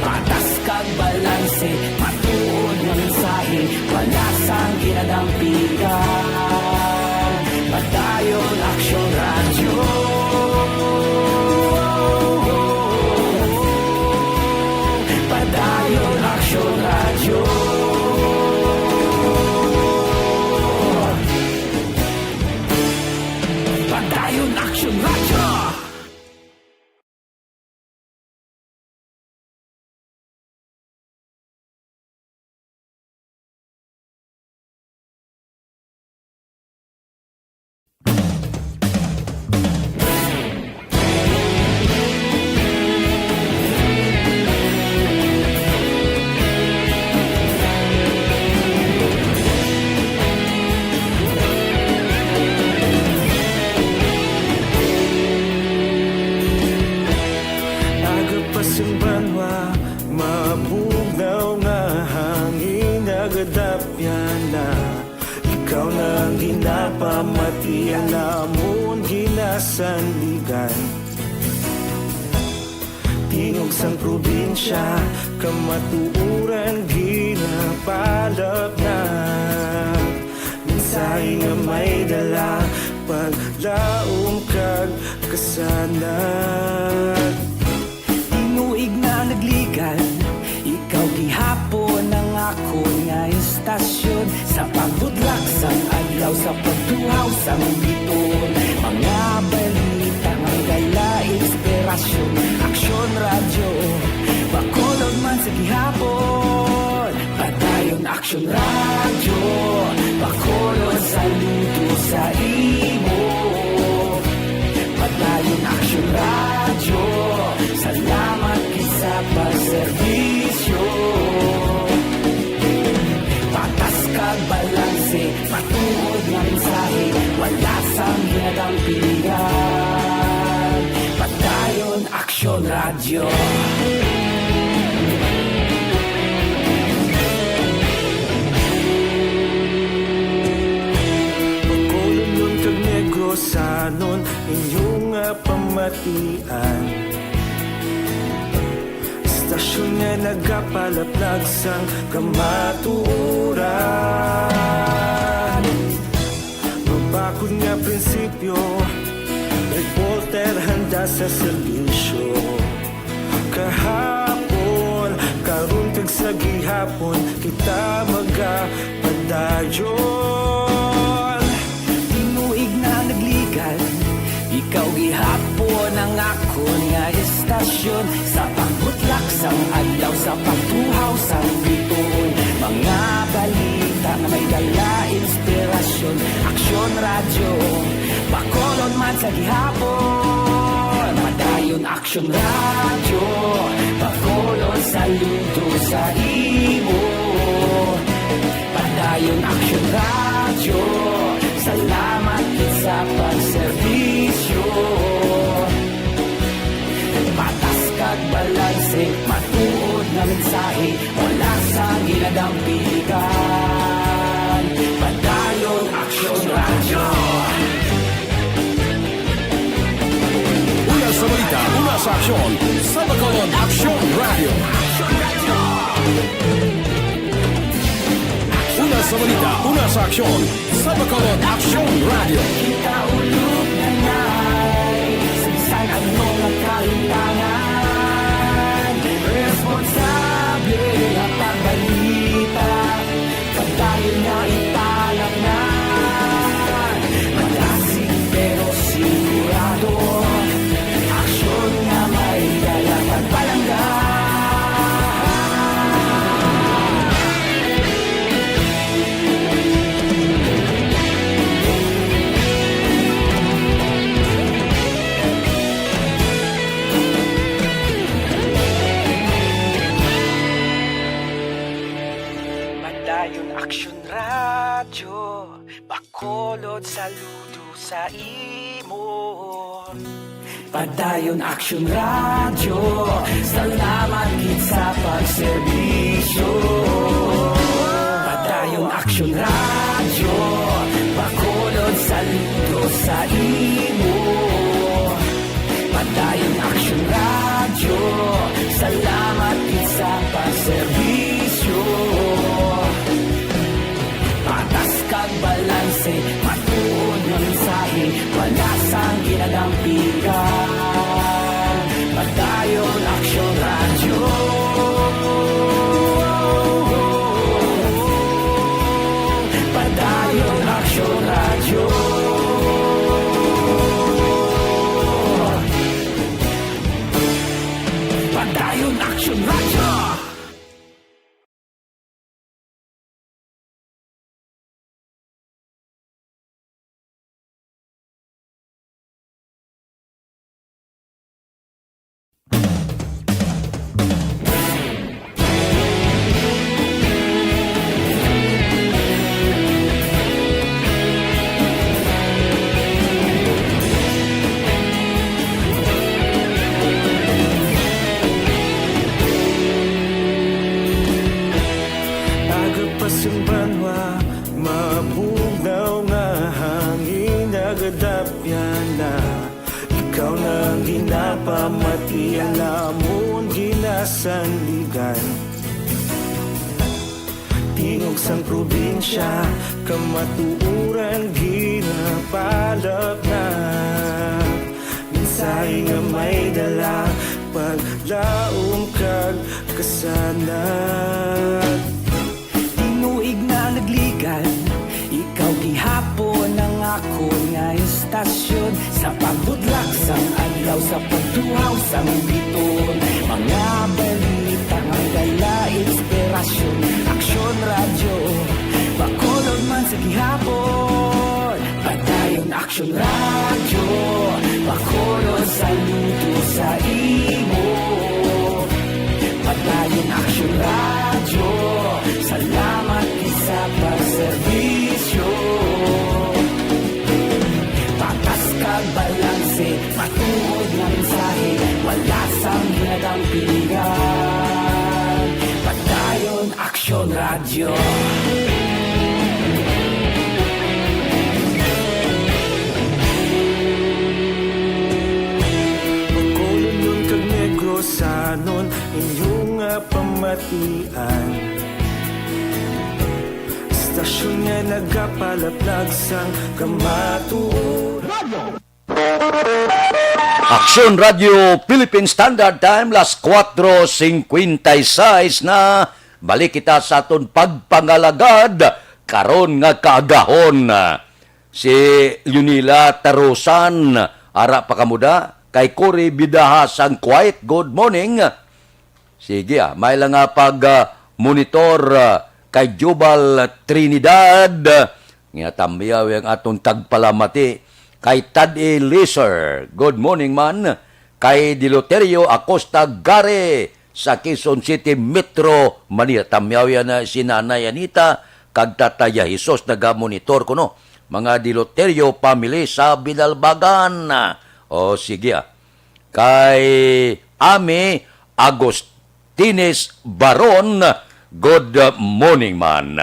Patas kag balanse, matuod nga mensahe, wala sang ginadampigan. Padayon Aksyon Radyo. Padayon Aksyon Radyo. Padayon Aksyon Radyo. Aga pa sing banwa, mabugnaw nga hangin nagadapyan na. Ikaw na ang ginapamatian namon ginasandigan. Tingog sang probinsya, kamatuoran ginapalapnag. Mensahe nga may dala, paglaom kag kasanag. Tinuig na nagligan, ikaw gihapon ang akon nga istasyon. Sa pagbudlak sang adlaw, sa pagtuhaw sang bituon, mga balita nga may dala inspirasyon. Aksyon Radyo, Bacolod man sa gihapon. Padayon Aksyon Radyo, Bacolod, saludo sa imo. Padayon Aksyon Radyo, salamat gid sa pagserbisyo. Patas kag balanse, matuod nga mensahe, wala sang ginadampigan. Padayon Aksyon Radyo. Bacolodnon kag Negrosanon, inyo nga pamatian. Istasyon nga nagapalaplag sang kamatuoran. Mabakod nga prinsipyo, reporter handa sa serbisyo. Kahapon, karon kag sa gihapon, kita magapadayon. Tinuig na nagligan, ikaw gihapon ang akon nga istasyon. Sa pagbutlak sang adlaw, sa pagtuhaw sang bituon, mga balita nga may dala inspirasyon. Aksyon Radyo, Bacolod man sa gihapon. Padayon Aksyon Radyo, Bacolod, saludo sa imo. Padayon Aksyon Radyo, salamat gid sa pagserbisyo. Patas kag balanse, matuod nga mensahe, wala sang ginadampigan. Padayon Aksyon Radyo. Una sa balita, una sa aksyon, sa Bacolod Aksyon Radyo. Una sa balita, una sa aksyon, sa Bacolod Aksyon Radyo. Kita ulog na nay, sa bisan ano nga kalimtangan, responsable nga pagbalita. Padayon nga italagnan, madasig pero sigurado, aksyon nga may dala pagpalangga. Saludo sa imo. Padayon Action Radio, salamat gid sa pagserbisyo. Padayon Action Radio, Bacolod, saludo sa imo. Padayon Action Radio, salamat gid sa pagserbisyo. Patas kag balanse, matuod nga mensahe, wala sang ginadampigan. Padayon Action Radio. Padayon Action Radio. Padayon Action Radio. Agapas sang banwa, mabugnaw nga hangin, nagadapyan na. Ikaw na ang ginapamati, ang amon ginasandigan. Tingog sang probinsya, kamatuoran ginapalapnag. Mensahe nga may dala, paglaom kag kasanag. Tinuig na nagligan, ikaw gihapon ang akon nga istasyon. Sa pagbudlak sang adlaw, sa pagtuhaw sang biton, mga balita nga dala inspirasyon. Aksyon Radyo, Bacolod man sa gihapon. Padayon Aksyon Radyo, Bacolod, saludo sa imo. Padayon Aksyon Radyo, salamat gid sa pagserbisyo. Patas kag balanse, matuod nga mensahe, wala sang ginadampigan. Padayon Aksyon Radyo. Bacolodnon kag Negrosanon, inyo nga pamatian. Istasyon nga nagapalaplag sang kamatuoran. Aksyon Radio Philippine Standard Time, las kuwatro singkwenta y seis na. Balik kita sa aton pagpangalagad karon nga kaagahon. Si Leonila Tarusan, ara pa kamo da, kay Cory Bidaha sang Quiet, good morning. Sige, ah, may lang nga pag, ah, monitor, ah, kay Jubal Trinidad. Nga tamyaw ang aton tagpalamati kay Tad-i Lizer. Good morning man. Kay Deloterio Acosta Gare sa Quezon City, Metro Manila. Tamyaw yan na si Nanay Anita kag Tatay Jesus nagamonitor kuno. Mga Deloterio family sa Binalbagan. O, sige, ah. Kay Ami Agustines Baron, good morning man.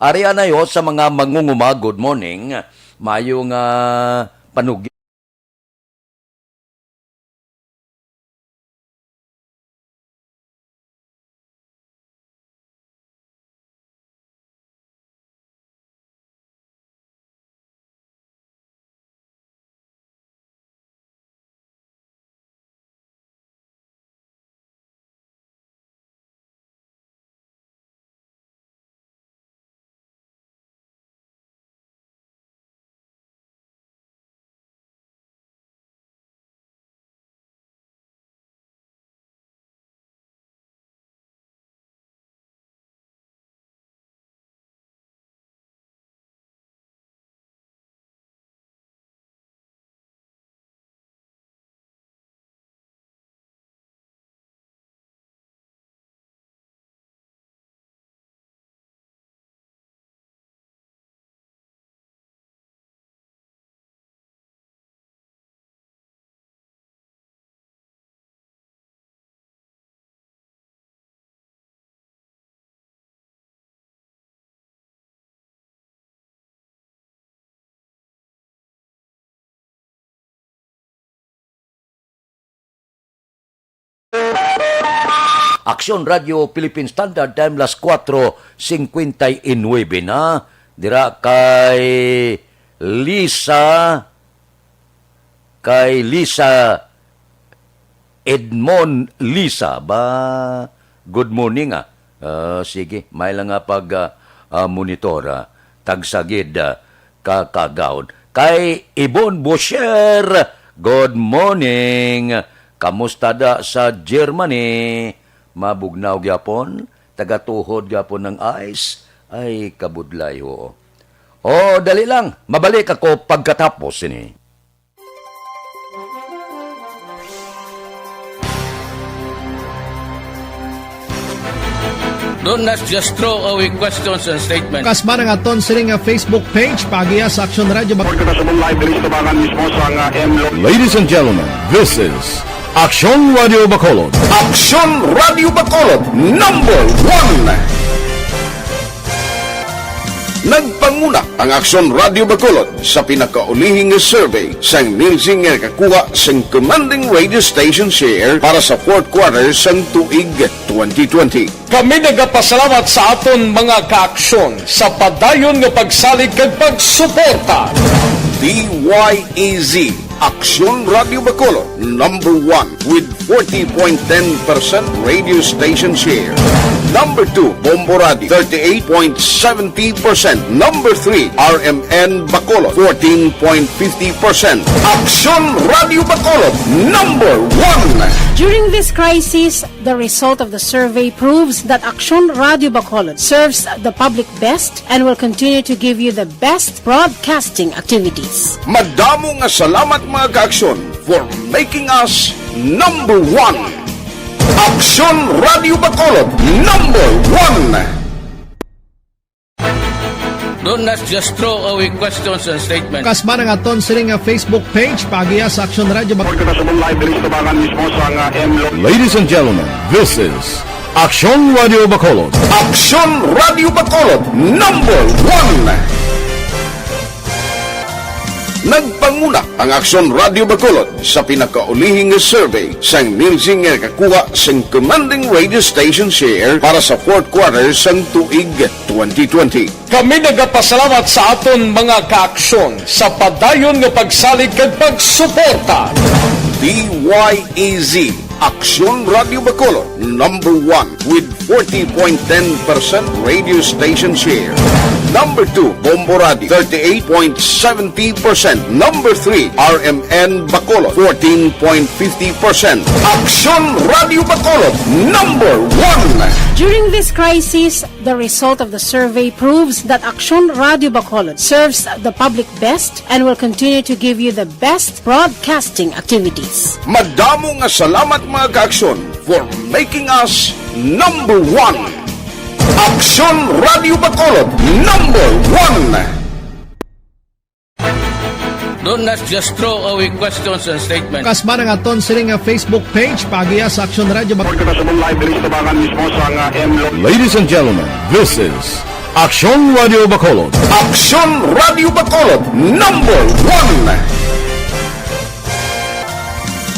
Ari anay ho sa mga mangunguma, good morning. Mayo nga panugyan. Aksyon Radio Philippine Standard Time, las kuwatro singkwenta y nuebe na. Dira kay Lisa, kay Lisa Edmond Lisa. Ba, good morning, ah. Ah, sige, may lang nga pag, ah, ah, monitor, ah, tagsagid, ah, ka kagawad. Kay Ibon Bosher, good morning. Kamusta da sa Germany? Mabugnaw gyapon? Tagatuhod gyapon ng ice? Ay, kabudlay, ho. O, dali lang. Mabalik ako pagkatapos sini. Don't, let's just throw away questions and statements. Kasma nga aton sini nga Facebook page, paagiha sa Aksyon Radio Bac- Kita sa live, bilis tabangan mismo sa nga M Lo- Ladies and gentlemen, this is Aksyon Radio Bacolod. Aksyon Radio Bacolod, number one. Nagpanguna ang Aksyon Radio Bacolod sa pinakaulihing survey sang Nielsen nga nakakuha sang commanding radio station share para sa fourth quarter sang tuig twenty twenty. Kami nagapasalamat sa aton mga kaaksyon sa padayon nga pagsalig kag pagsuporta. D Y E Z, Aksyon Radio Bacolod, number one with forty point ten percent radio station share. Number two, Bombo Radio, thirty-eight point seventy percent. Number three, R M N Bacolod, fourteen point fifty percent. Aksyon Radio Bacolod, number one. During this crisis, the result of the survey proves that Aksyon Radio Bacolod serves the public best and will continue to give you the best broadcasting activities. Madamo nga salamat, mga kaaksyon, for making us number one. Aksyon Radio Bacolod, number one. Don't, let's just throw away questions and statements. Kasma nga aton sini nga Facebook page, paagiha sa Aksyon Radio Bac- Kita sa live, bilis tabangan mismo sa nga M Lo- Ladies and gentlemen, this is Aksyon Radio Bacolod. Aksyon Radio Bacolod, number one. Nagpanguna ang Aksyon Radio Bacolod sa pinakaulihing survey sang Nielsen nga nakakuha sang commanding radio station share para sa fourth quarter sang tuig twenty twenty. Kami nagapasalamat sa aton mga kaaksyon sa padayon nga pagsalig kag pagsuporta. D Y E Z, Aksyon Radio Bacolod, number one with forty point ten percent radio station share. Number two, Bombo Radio, thirty-eight point seventy percent. Number three, R M N Bacolod, fourteen point fifty percent. Aksyon Radio Bacolod, number one. During this crisis, the result of the survey proves that Aksyon Radio Bacolod serves the public best and will continue to give you the best broadcasting activities. Madamo nga salamat, mga kaaksyon, for making us number one. Aksyon Radio Bacolod, number one. Don't, let's just throw away questions and statements. Kasma nga aton sini nga Facebook page, paagiha sa Aksyon Radio Bac- Kita sa live, bilis tabangan mismo sa nga M Lo- Ladies and gentlemen, this is Aksyon Radio Bacolod. Aksyon Radio Bacolod, number one.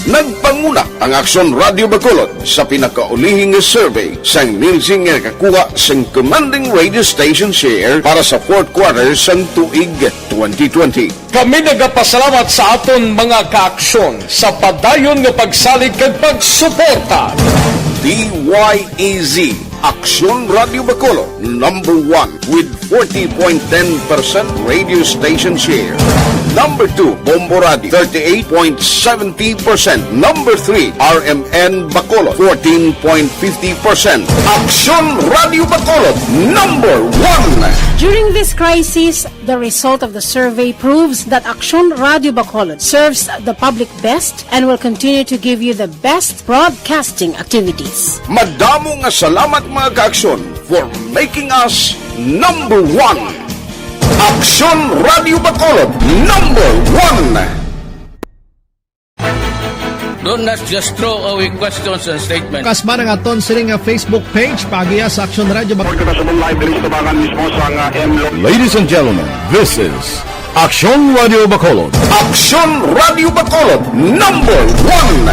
Nagpanguna ang Aksyon Radio Bacolod sa pinakaulihing survey sang Nielsen nga nakakuha sang commanding radio station share para sa fourth quarter sang tuig twenty twenty. Kami nagapasalamat sa aton mga kaaksyon sa padayon nga pagsalig kag pagsuporta. D Y E Z, Aksyon Radio Bacolod, number one with forty point ten percent radio station share. Number two, Bombo Radio, thirty-eight point seventy percent. Number three, R M N Bacolod, fourteen point fifty percent. Aksyon Radio Bacolod, number one. During this crisis, the result of the survey proves that Aksyon Radio Bacolod serves the public best and will continue to give you the best broadcasting activities. Madamo nga salamat, mga kaaksyon, for making us number one. Aksyon Radio Bacolod, number one. Don't, let's just throw away questions and statements. Kasma nga aton sini nga Facebook page, paagiha sa Aksyon Radio Bac- Kita sa live, bilis tabangan mismo sa nga M Lo- Ladies and gentlemen, this is Aksyon Radio Bacolod. Aksyon Radio Bacolod, number one.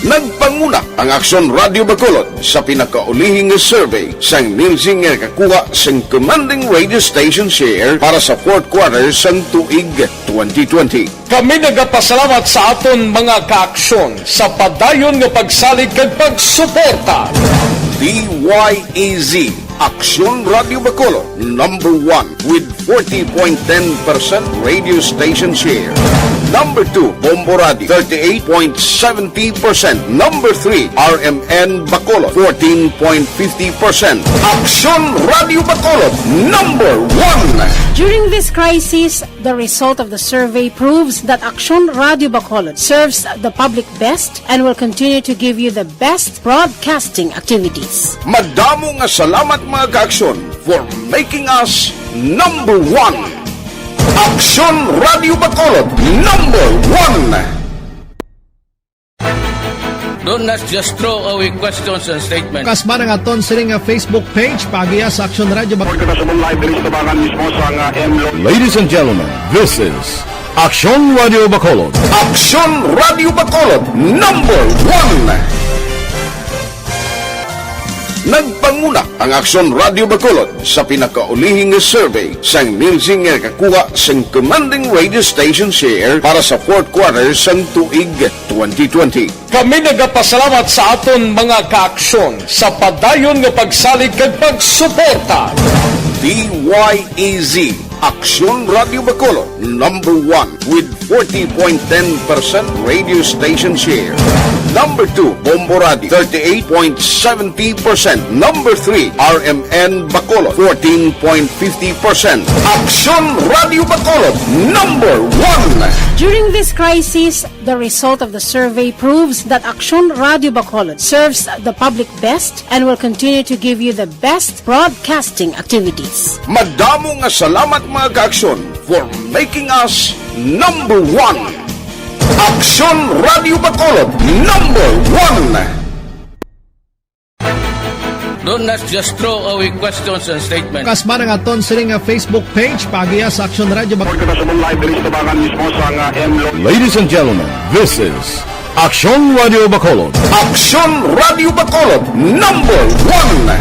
Nagpanguna ang Aksyon Radio Bacolod sa pinakaulihing survey sang Nielsen nga nakakuha sang commanding radio station share para sa fourth quarter sang tuig twenty twenty. Kami nagapasalamat sa aton mga kaaksyon sa padayon nga pagsalig kag pagsuporta. D Y E Z, Aksyon Radio Bacolod, number one with forty point ten percent radio station share. Number two, Bombo Radio, thirty-eight point seventy percent. Number three, R M N Bacolod, fourteen point fifty percent. Aksyon Radio Bacolod, number one. During this crisis, the result of the survey proves that Aksyon Radio Bacolod serves the public best and will continue to give you the best broadcasting activities. Madamo nga salamat, mga kaaksyon, for making us number one. Aksyon Radio Bacolod, number one. Don't not just throw away questions and statements. Kasman ang aton sining nga Facebook page, paagiha sa Aksyon Radio Bacolod. Kita sa live diri sa tabangan mismo sa nga M Lo. Ladies and gentlemen, this is Aksyon Radio Bacolod. Aksyon Radio Bacolod, number one. Nagpanguna ang Aksyon Radio Bacolod sa pinakaulihing survey sang Nielsen nga nakakuha sang commanding radio station share para sa fourth quarter sang tuig twenty twenty. Kami nagapasalamat sa aton mga kaaksyon sa padayon nga pagsalig kag pagsuporta. D Y E Z, Aksyon Radio Bacolod, number one with forty point ten percent radio station share. Number two, Bombo Radio, thirty-eight point seventy percent. Number three, R M N Bacolod, fourteen point fifty percent. Aksyon Radio Bacolod, number one. During this crisis, the result of the survey proves that Aksyon Radio Bacolod serves the public best and will continue to give you the best broadcasting activities. Madamo nga salamat, mga kaaksyon, for making us number one. Aksyon Radio Bacolod, number one. Don't not just throw away questions and statements. Kasman ang aton sining nga Facebook page, paagiha sa Aksyon Radio Bacolod. Kita sa live diri sa tabangan mismo sa nga M Lo. Ladies and gentlemen, this is Aksyon Radio Bacolod. Aksyon Radio Bacolod, number one.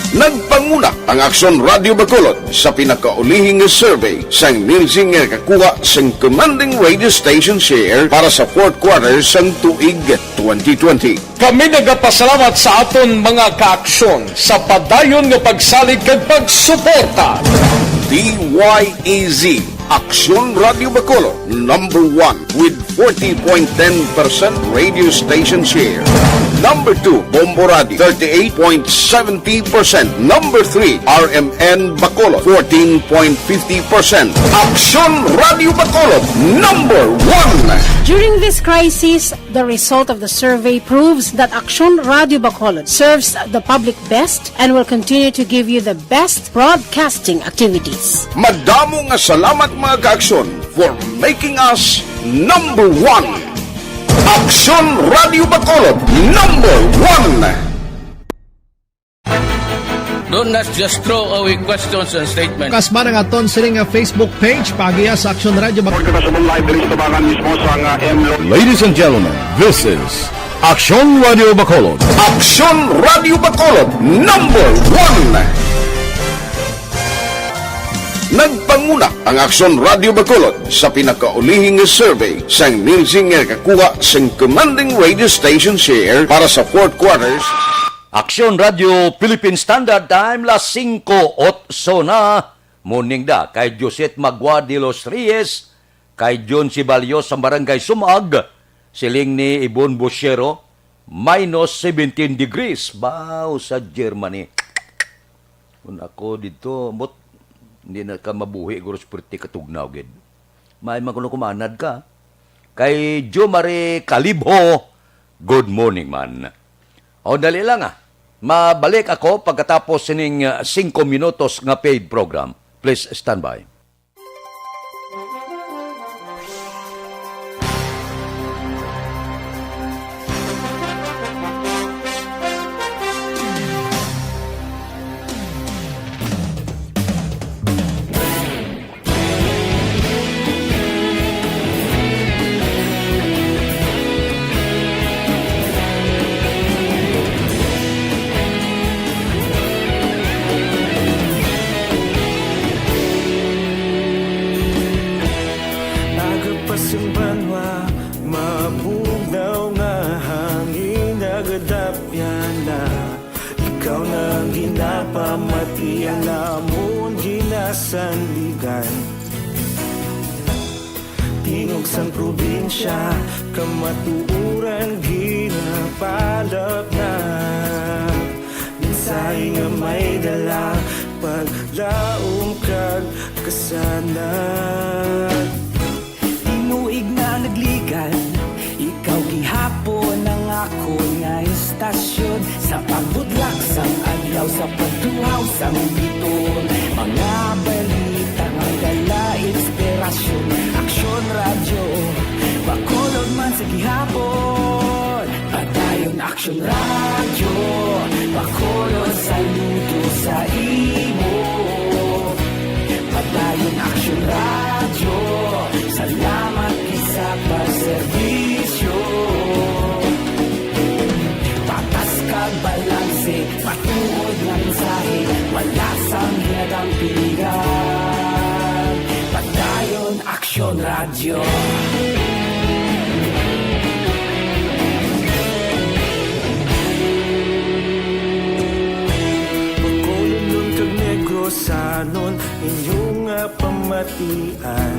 Nagpanguna ang Aksyon Radio Bacolod sa pinakaulihing survey sang Nielsen nga nakakuha sang commanding radio station share para sa fourth quarter sang tuig twenty twenty. Kami nagapasalamat sa aton mga kaaksyon sa padayon nga pagsalig kag pagsuporta. D Y E Z, Aksyon Radio Bacolod, number one with forty point ten percent radio station share. Number two, Bombo Radio, thirty-eight point seventy percent. Number three, R M N Bacolod, fourteen point fifty percent. Aksyon Radio Bacolod, number one. During this crisis, the result of the survey proves that Aksyon Radio Bacolod serves the public best and will continue to give you the best broadcasting activities. Madamo nga salamat, mga kaaksyon, for making us number one. Aksyon Radio Bacolod, number one. Don't not just throw away questions and statements. Kasman ang aton sining nga Facebook page, paagiha sa Aksyon Radio Bacolod. Kita sa live diri sa tabangan mismo sa nga M Lo. Ladies and gentlemen, this is Aksyon Radio Bacolod. Aksyon Radio Bacolod, number one. Nagpanguna ang Aksyon Radio Bacolod sa pinakaulihing survey sang Nielsen nga nakakuha sang commanding radio station share para sa fourth quarters. Aksyon Radio Philippine Standard Time, las singko otso na. Morning da kay Josette Magua de los Reyes, kay John Sibalyo sa Barangay Sumag, siling ni Ibon Busyero, minus seventeen degrees. Baw sa Germany. Kung ako dito, mot, hindi na ka mabuhi, guro, sa perti katugnaw, gid. May man kuno kumanad ka. Kay Jo Marie Calibho, good morning, man. O, dali lang, ah. Mabalik ako pagkatapos sining, ah, singko minutos nga paid program. Please stand by. sanligan. Tingog sang probinsya, kamatuoran ginapalapnag. Mensahe nga may dala, paglaom kag kasanag. Tinuig na nagligan, ikaw gihapon ang akon nga istasyon. Sa pagbudlak sang adlaw, sa pagtuhaw sang bituon, mga balita nga dala inspirasyon. Aksyon Radyo, Bacolod man sa gihapon. Padayon Aksyon Radyo, Bacolod, saludo sa imo. Padayon Aksyon Radyo, salamat gid sa pagserbisyo. Patas kag balanse, matuod nga mensahe, wala sang ginadampigan. Padayon Aksyon Radyo. Bacolodnon kag Negrosanon, inyo nga pamatian.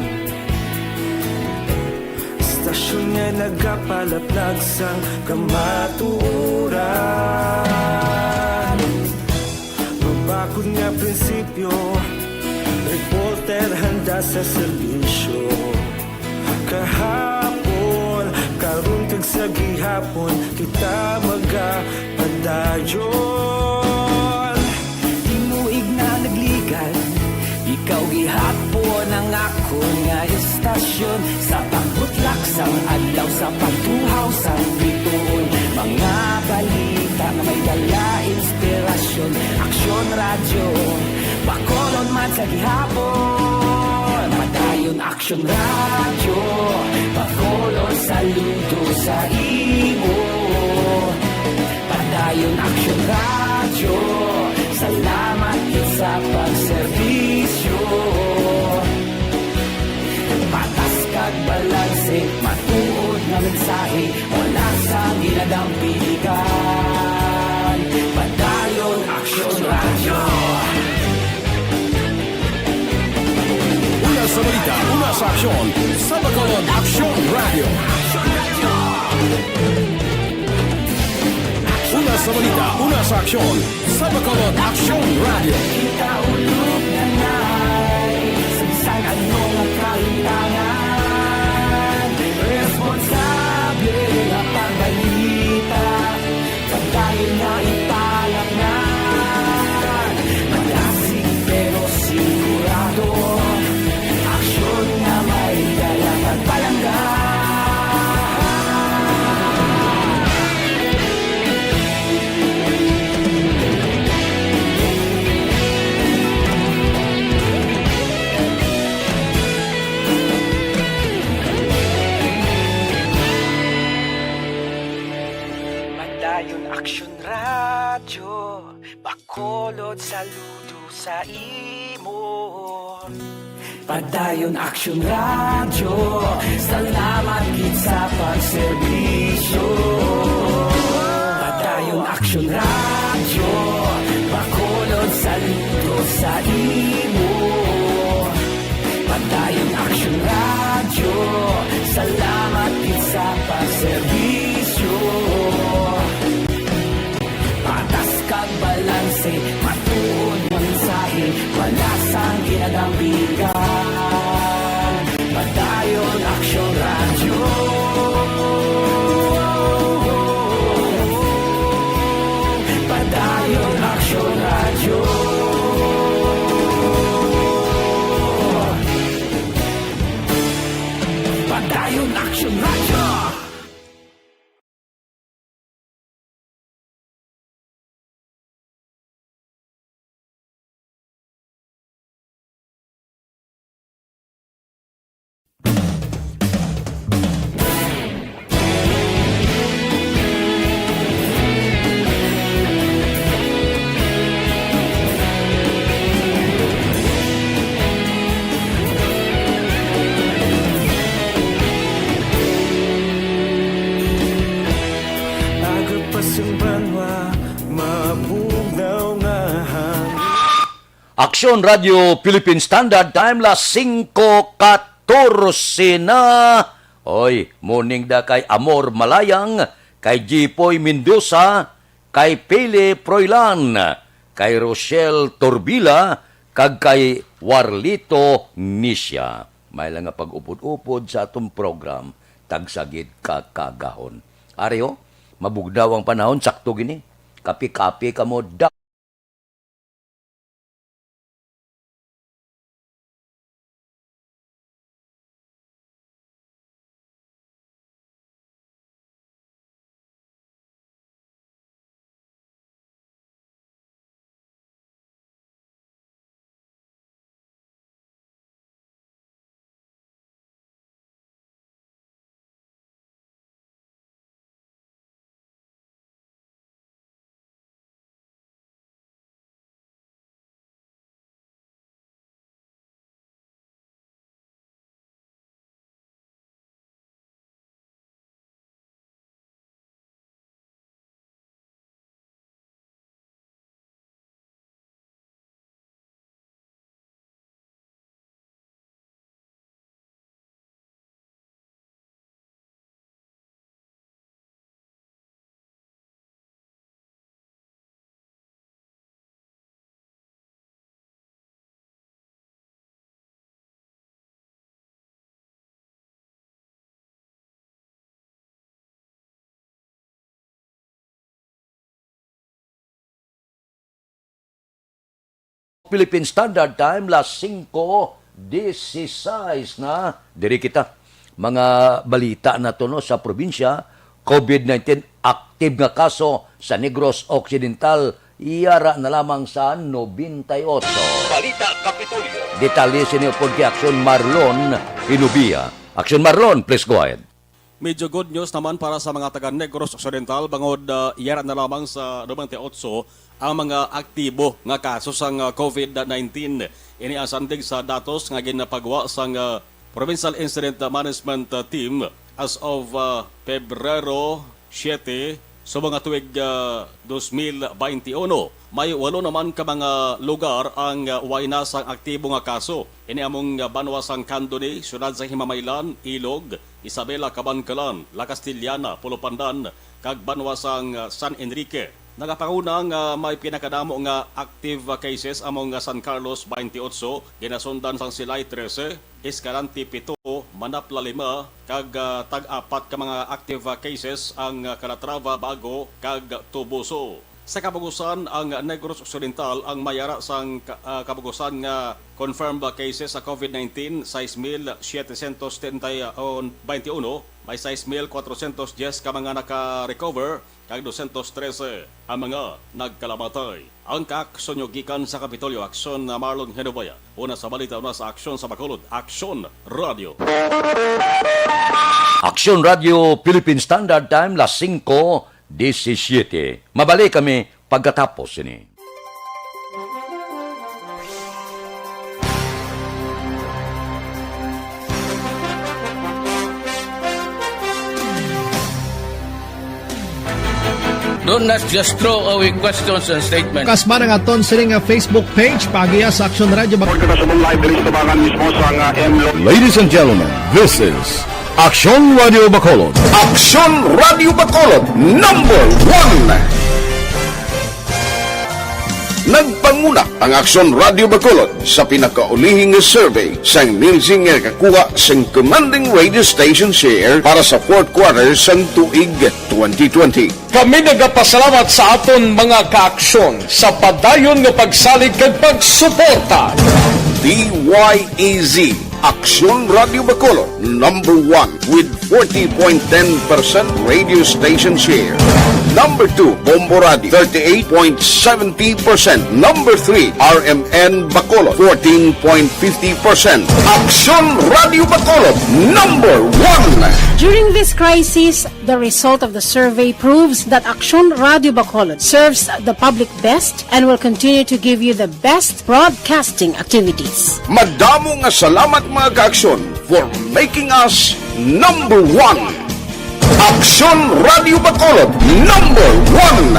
Istasyon nga nagapalapnag sang kamatuoran. Mabakod nga prinsipyo, reporter handa sa serbisyo. Kahapon, karon kag sa gihapon, kita magapadayon. Tinuig na nagligan, ikaw gihapon ang akon nga istasyon. Sa pagbutlak sang adlaw, sa pagtuhaw sang bituon, mga balita nga may dala inspirasyon. Aksyon Radyo, Bacolod man sa gihapon. Padayon Aksyon Radyo, Bacolod, saludo sa imo. Padayon Aksyon Radyo, salamat gid sa pagserbisyo. Patas kag balanse, matuod nga mensahe, wala sang ginadampigan. Padayon Aksyon Radyo. Una sa balita, una sa aksyon, sa Bacolod Aksyon Radyo. Una sa balita, una sa aksyon, sa Bacolod Aksyon Radyo. Kita ulog na nay, sa bisan ano nga kahimtangan, responsable nga pagbalita, padayon nga ipalapngan. Madasig pero sigurado, aksyon nga may dala pagpalangga. Padayon Aksyon Radyo, Bacolod, saludo sa imo. Padayon Aksyon Radyo, salamat gid sa pagserbisyo. Padayon Aksyon Radyo, Bacolod, saludo sa imo. Padayon Aksyon Radyo, salamat gid sa pagserbisyo. Patas kag balanse, matuod nga mensahe, wala sang ginadampigan. Padayon Aksyon Radyo. Padayon Aksyon Radyo. Padayon Aksyon Radyo. Aksyon Radio Philippine Standard Time, las singko katorse na. Oy, morning da kay Amor Malayang, kay Jipoy Mendoza, kay Pele Froilan, kay Rochelle Torbila, kag kay Warlito Nisha. May lang nga pag-upod-upod sa atong program, tagsagid ka kagahon. Ari ho, mabugnaw ang panahon, sakto gini. Kape-kape kamo, da. Philippine Standard Time, las singko dieciséis na. Diri kita. Mga balita na to, no, sa probinsya, covid nineteen active nga kaso sa Negros Occidental, yara na lamang sa nobenta y ocho. Balita Kapitolyo. Detalye sini upod kay Aksyon Marlon Hinubia. Aksyon Marlon, please go ahead. Medyo good news naman para sa mga taga Negros Occidental, bangod, ah, yara na lamang sa nobenta y ocho ang mga aktibo nga kaso sang, ah, covid nineteen. Ini ang sandig sa datos nga ginapagwa sang, ah, Provincial Incident Management, ah, Team as of, ah, Pebrero siete, subong nga tuig, ah, dos mil baynte uno. May walo naman ka mga lugar ang, ah, way na sang aktibo nga kaso. Ini among, ah, banwa sang Candoni, siyudad sa Himamaylan, Ilog, Isabela, Kabankalan, La Castellana, Pulupandan, kag banwa sang, ah, San Enrique. Nagapanguna nga may pinakadamo nga active, ah, cases among, ah, San Carlos, twenty-eight, ginasundan sang Silay, trese, Escalante, pito, Manapla, lima, kag, ah, tag-apat ka mga active, ah, cases ang, ah, Calatrava, Bago, kag Toboso. Sa kabugusan, ang Negros Occidental ang may ara sang ka-, ah, kabugusan nga confirmed cases sa covid nineteen, sais mil setecientos setenta y uno, may sais mil cuatrocientos diez ka mga naka-recover, kag doscientos trese ang mga nagkalamatay. Ang kaaksyonyo gikan sa Kapitolyo, Aksyon na Marlon Hinubia. Una sa balita, una sa Aksyon sa Bacolod, Aksyon Radio. Aksyon Radio Philippine Standard Time, las singko diecisiete. Mabalik kami pagkatapos sini. Don't not just throw away questions and statements. Kasma nga aton sini nga Facebook page, paagiha sa Aksyon Radio Bacolod. Kita sa live diri sa tabangan mismo sa nga M Lo- Ladies and gentlemen, this is Aksyon Radio Bacolod. Aksyon Radio Bacolod, number one. Nagpanguna ang Aksyon Radio Bacolod sa pinakaulihi nga survey sang Nielsen nga nakakuha sang commanding radio station share para sa fourth quarter sang tuig twenty twenty. Kami nagapasalamat sa aton mga kaaksyon sa padayon nga pagsalig kag pagsuporta. D Y E Z, Aksyon Radio Bacolod, number one with forty point ten percent radio station share. Number two, Bombo Radio, thirty-eight point seventy percent. Number three, R M N Bacolod, fourteen point fifty percent. Aksyon Radio Bacolod, number one. During this crisis, the result of the survey proves that Aksyon Radio Bacolod serves the public best and will continue to give you the best broadcasting activities. Madamo nga salamat, mga kaaksyon, for making us number one. Aksyon Radio Bacolod, number one.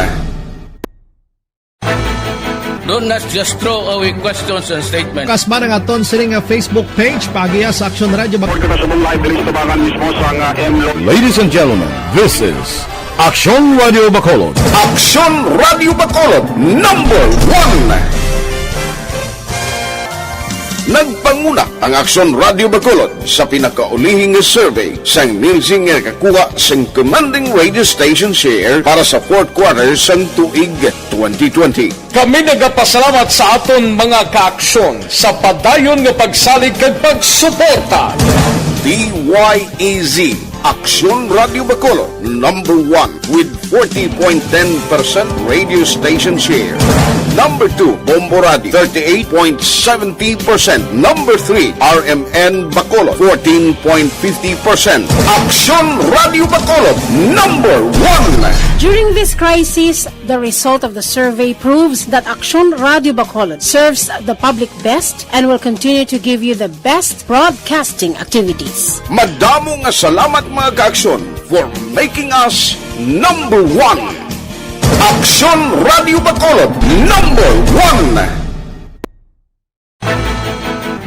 Don't not just throw away questions and statements. Kasba na nga ton sini nga Facebook page, paagiha sa Aksyon Radio Bacolod. Report ka na sa mong live diri sa tabangan mismo sa nga M Lo- Ladies and gentlemen, this is Aksyon Radio Bacolod. Aksyon Radio Bacolod, number one. Nagpanguna ang Aksyon Radio Bacolod sa pinakaulihi nga survey sang Nielsen nga nakakuha sang commanding radio station share para sa fourth quarter sang tuig twenty twenty. Kami nagapasalamat sa aton mga kaaksyon sa padayon nga pagsalig kag pagsuporta. D Y E Z, Aksyon Radio Bacolod, number one with forty point ten percent radio station share. Number two, Bombo Radio, thirty-eight point seventy percent. Number three, R M N Bacolod, fourteen point fifty percent. Aksyon Radio Bacolod, number one. During this crisis, the result of the survey proves that Aksyon Radio Bacolod serves the public best and will continue to give you the best broadcasting activities. Madamo nga salamat, mga kaaksyon, for making us number one. Aksyon Radio Bacolod, number one.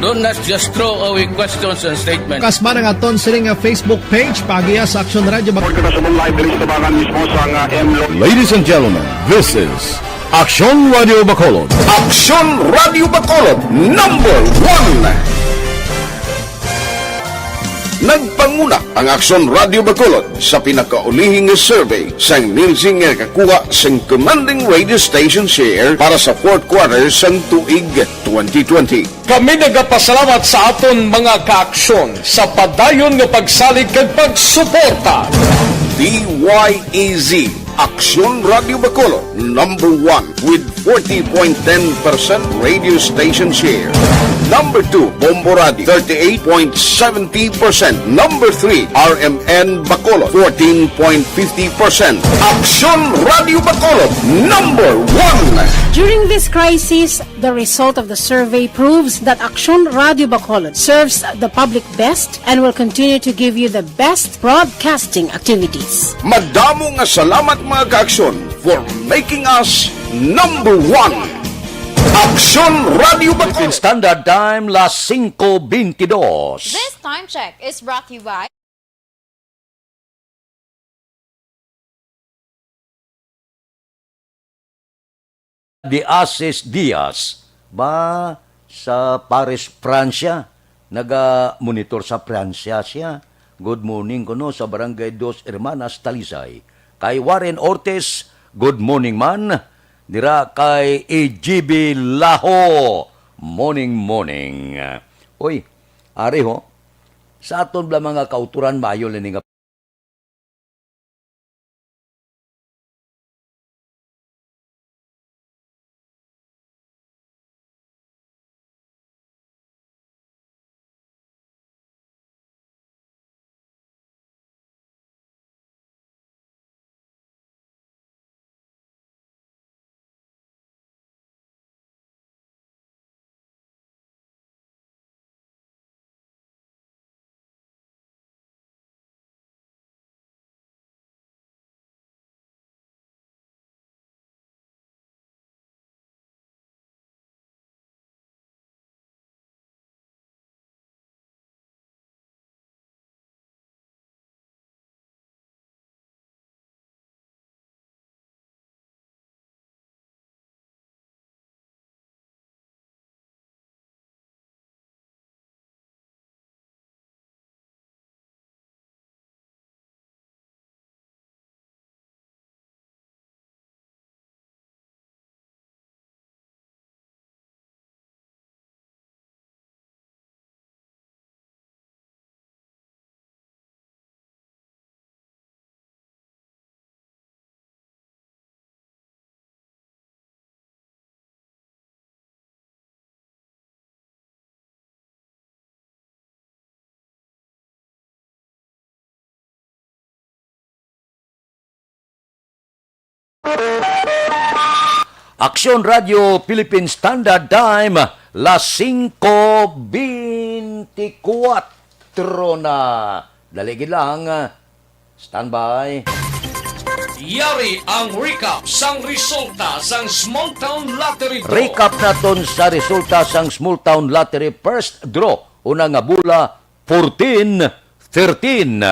Don't not just throw away questions and statements. Kasba na nga ton sini nga Facebook page, paagiha sa Aksyon Radio Bacolod. Report ka na sa mong live diri sa tabangan mismo sa nga M Lo- Ladies and gentlemen, this is Aksyon Radio Bacolod. Aksyon Radio Bacolod, number one. Nagpanguna ang Aksyon Radio Bacolod sa pinakaulihi nga survey sang Nielsen nga nakakuha sang commanding radio station share para sa fourth quarter sang tuig twenty twenty. Kami nagapasalamat sa aton mga kaaksyon sa padayon nga pagsalig kag pagsuporta. D Y E Z, Aksyon Radio Bacolod, number one with forty point ten percent radio station share. Number two, Bombo Radio, thirty-eight point seventy percent. Number three, R M N Bacolod, fourteen point fifty percent. Aksyon Radio Bacolod, number one. During this crisis, the result of the survey proves that Aksyon Radio Bacolod serves the public best and will continue to give you the best broadcasting activities. Madamo nga salamat, mga kaaksyon, for making us number one. Aksyon Radio Bacolod. Philippine Standard Time, las singko bentidós. This time check is brought to you by De Asis Diaz, ba, sa Paris, Francia, naga-monitor sa Francia siya. Good morning kuno sa Barangay Dos Hermanas, Talisay. Kay Warren Ortiz, good morning man. Dira kay E G B Laho, morning, morning. Uy, ari ho, sa aton bala mga kauturan, maayo lang nga Aksyon Radio Philippine Standard Time, las singko bentikuwatro na. Dali gid lang. Standby. Yari ang recap sang resulta sang Small Town Lottery Draw. Recap naton sa resulta sang Small Town Lottery first draw. Una nga bola, fourteen thirteen.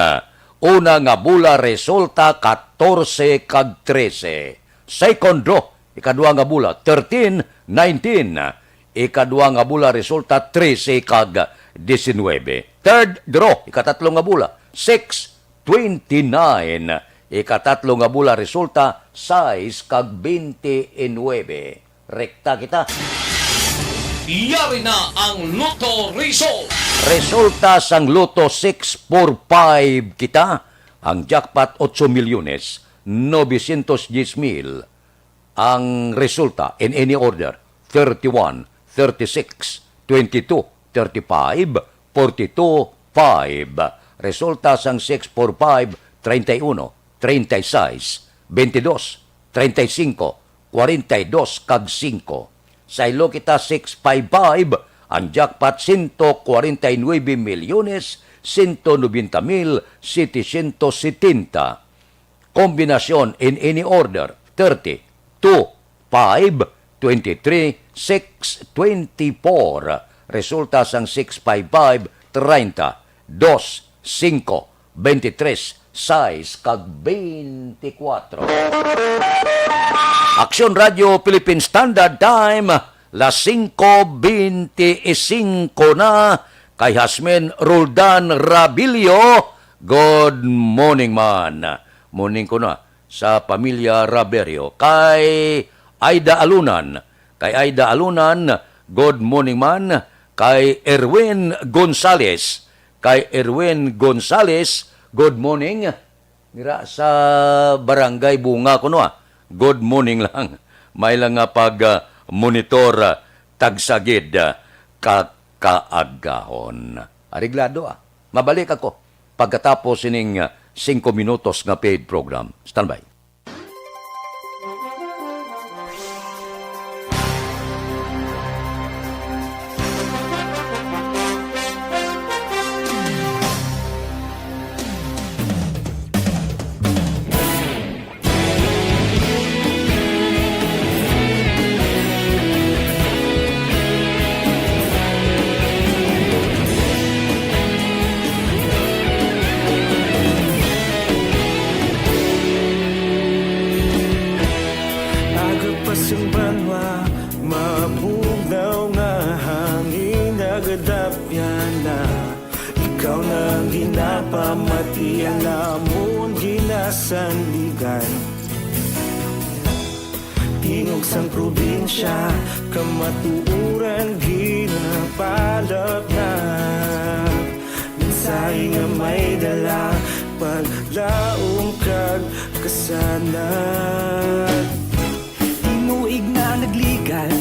Una nga bola, resulta, katorse kag trese. Second draw, ikadua nga bola, thirteen nineteen. Ikadua nga bola, resulta, trese kag diecinuebe. Third draw, ikatatlo nga bola, six twenty-nine. Ikatatlo nga bola, resulta, sais kag twenty-nine. Rekta kita. Yari na ang Lotto result. Resulta sang Lotto six four five kita. Ang jackpot, ocho milyones novecientos diez mil. Ang resulta, in any order, thirty-one, thirty-six, twenty-two, thirty-five, forty-two, five. Resulta sang six four five, treinta y uno, treinta y seis, veintidós, treinta y cinco, kwarenta y dos kag singko. Sa ilo kita, six five five, ang jackpot, sento kwarenta y nuebe milyones, sento nobenta mil, setecientos setenta. Kombinasyon in any order, thirty, two, five, twenty-three, six, twenty-four. Resulta sang six five five, treinta, dos, singko, veintitrés, sais, kag veinticuatro. Aksyon Radio Philippine Standard Time, las singko beintisinko na. Kay Hasmin Roldan Rabilio, good morning man. Morning ko na sa pamilya Raberio. Kay Aida Alunan, kay Aida Alunan, good morning man. Kay Erwin Gonzales, kay Erwin Gonzales, good morning. Dira sa Barangay Bunga kuno, ah. Good morning lang. May lang nga pag, ah, monitor, ah, tagsagid, ah, ka kaagahon. Areglado, ah. Mabalik ako pagkatapos sining, ah, singko minutos nga paid program. Standby. Aga pa sang banwa, mabugnaw nga hangin nagadapyan na. Ikaw na ang ginapamati, ang amon ginasandigan. Tingog sang probinsya, kamatuoran ginapalapnap. Mensahe nga may dala, paglaom kag kasanag. Tinuig na nagligan,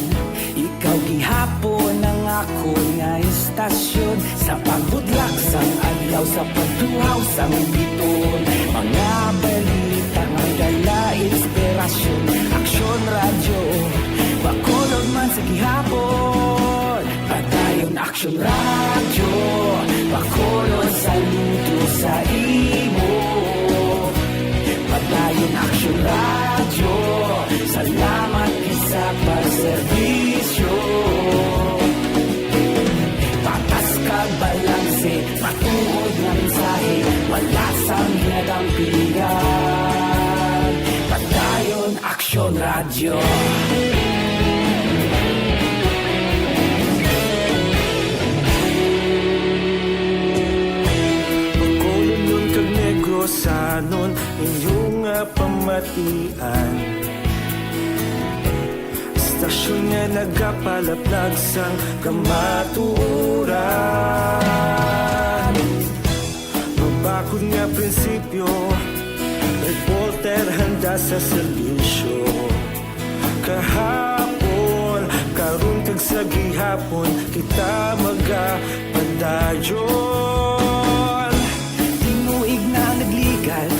ikaw gihapon ang akon nga istasyon. Sa pagbutlak sang adlaw, sa pagtuhaw sang biton, mga balita nga may dala inspirasyon. Aksyon Radyo, Bacolod man sa gihapon. Padayon Aksyon Radyo, Bacolod, saludo sa imo. Padayon Aksyon Radyo, salamat gid sa pagserbisyo. Patas kag balanse, matuod nga mensahe, wala sang ginadampigan. Padayon Aksyon Radyo. Bacolodnon kag Negrosanon, inyo nga pamatian. Istasyon nga nagapalaplag sang kamatuoran. Mabakod nga prinsipyo, reporter handa sa serbisyo. Kahapon, karon kag sa gihapon, kita magapadayon. Tinuig na nagligan,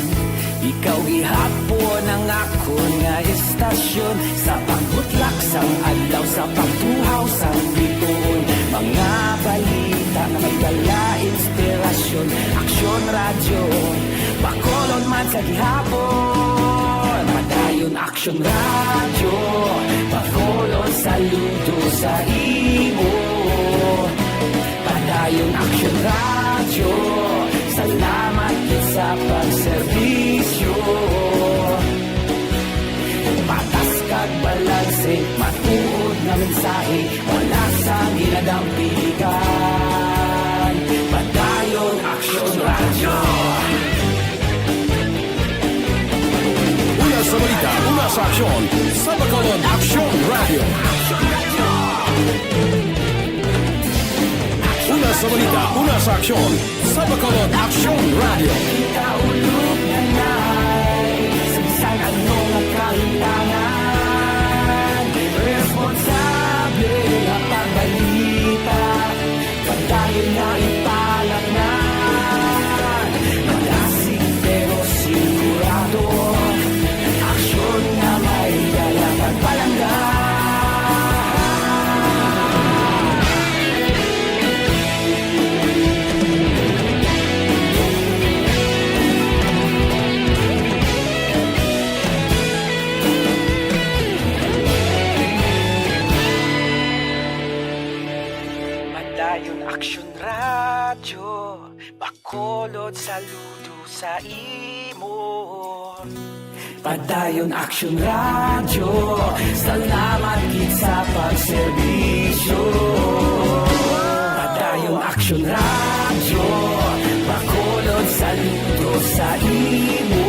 ikaw gihapon ang akon nga istasyon. Sa pagbutlak sang adlaw, sa pagtuhaw sang biton, mga balita nga may dala inspirasyon. Aksyon Radyo, Bacolod man sa gihapon. Action Radio, Bacolod, saludo sa imo. Padayon Action Radio, salamat gid sa pagserbisyo. Patas kag balanse, matuod nga mensahe, wala sang ginadampigan. Padayon Action Radio. Una sa balita, una sa aksyon, sa Bacolod Action Radio. Una sa balita, una sa aksyon, sa Bacolod Action Radio. Kaulog na na'y sa bisan ano nga kahitangan, responsable nga pagbalita. Padayon nga ipalangnan, malasig pero sigurado, aksyon nga may dala pagpalangga. Padayon Action Radyo, Bacolod, saludo sa imo. Padayon Action Radyo, salamat gid sa pagserbisyo. Padayon Action Radyo, Bacolod, saludo sa imo.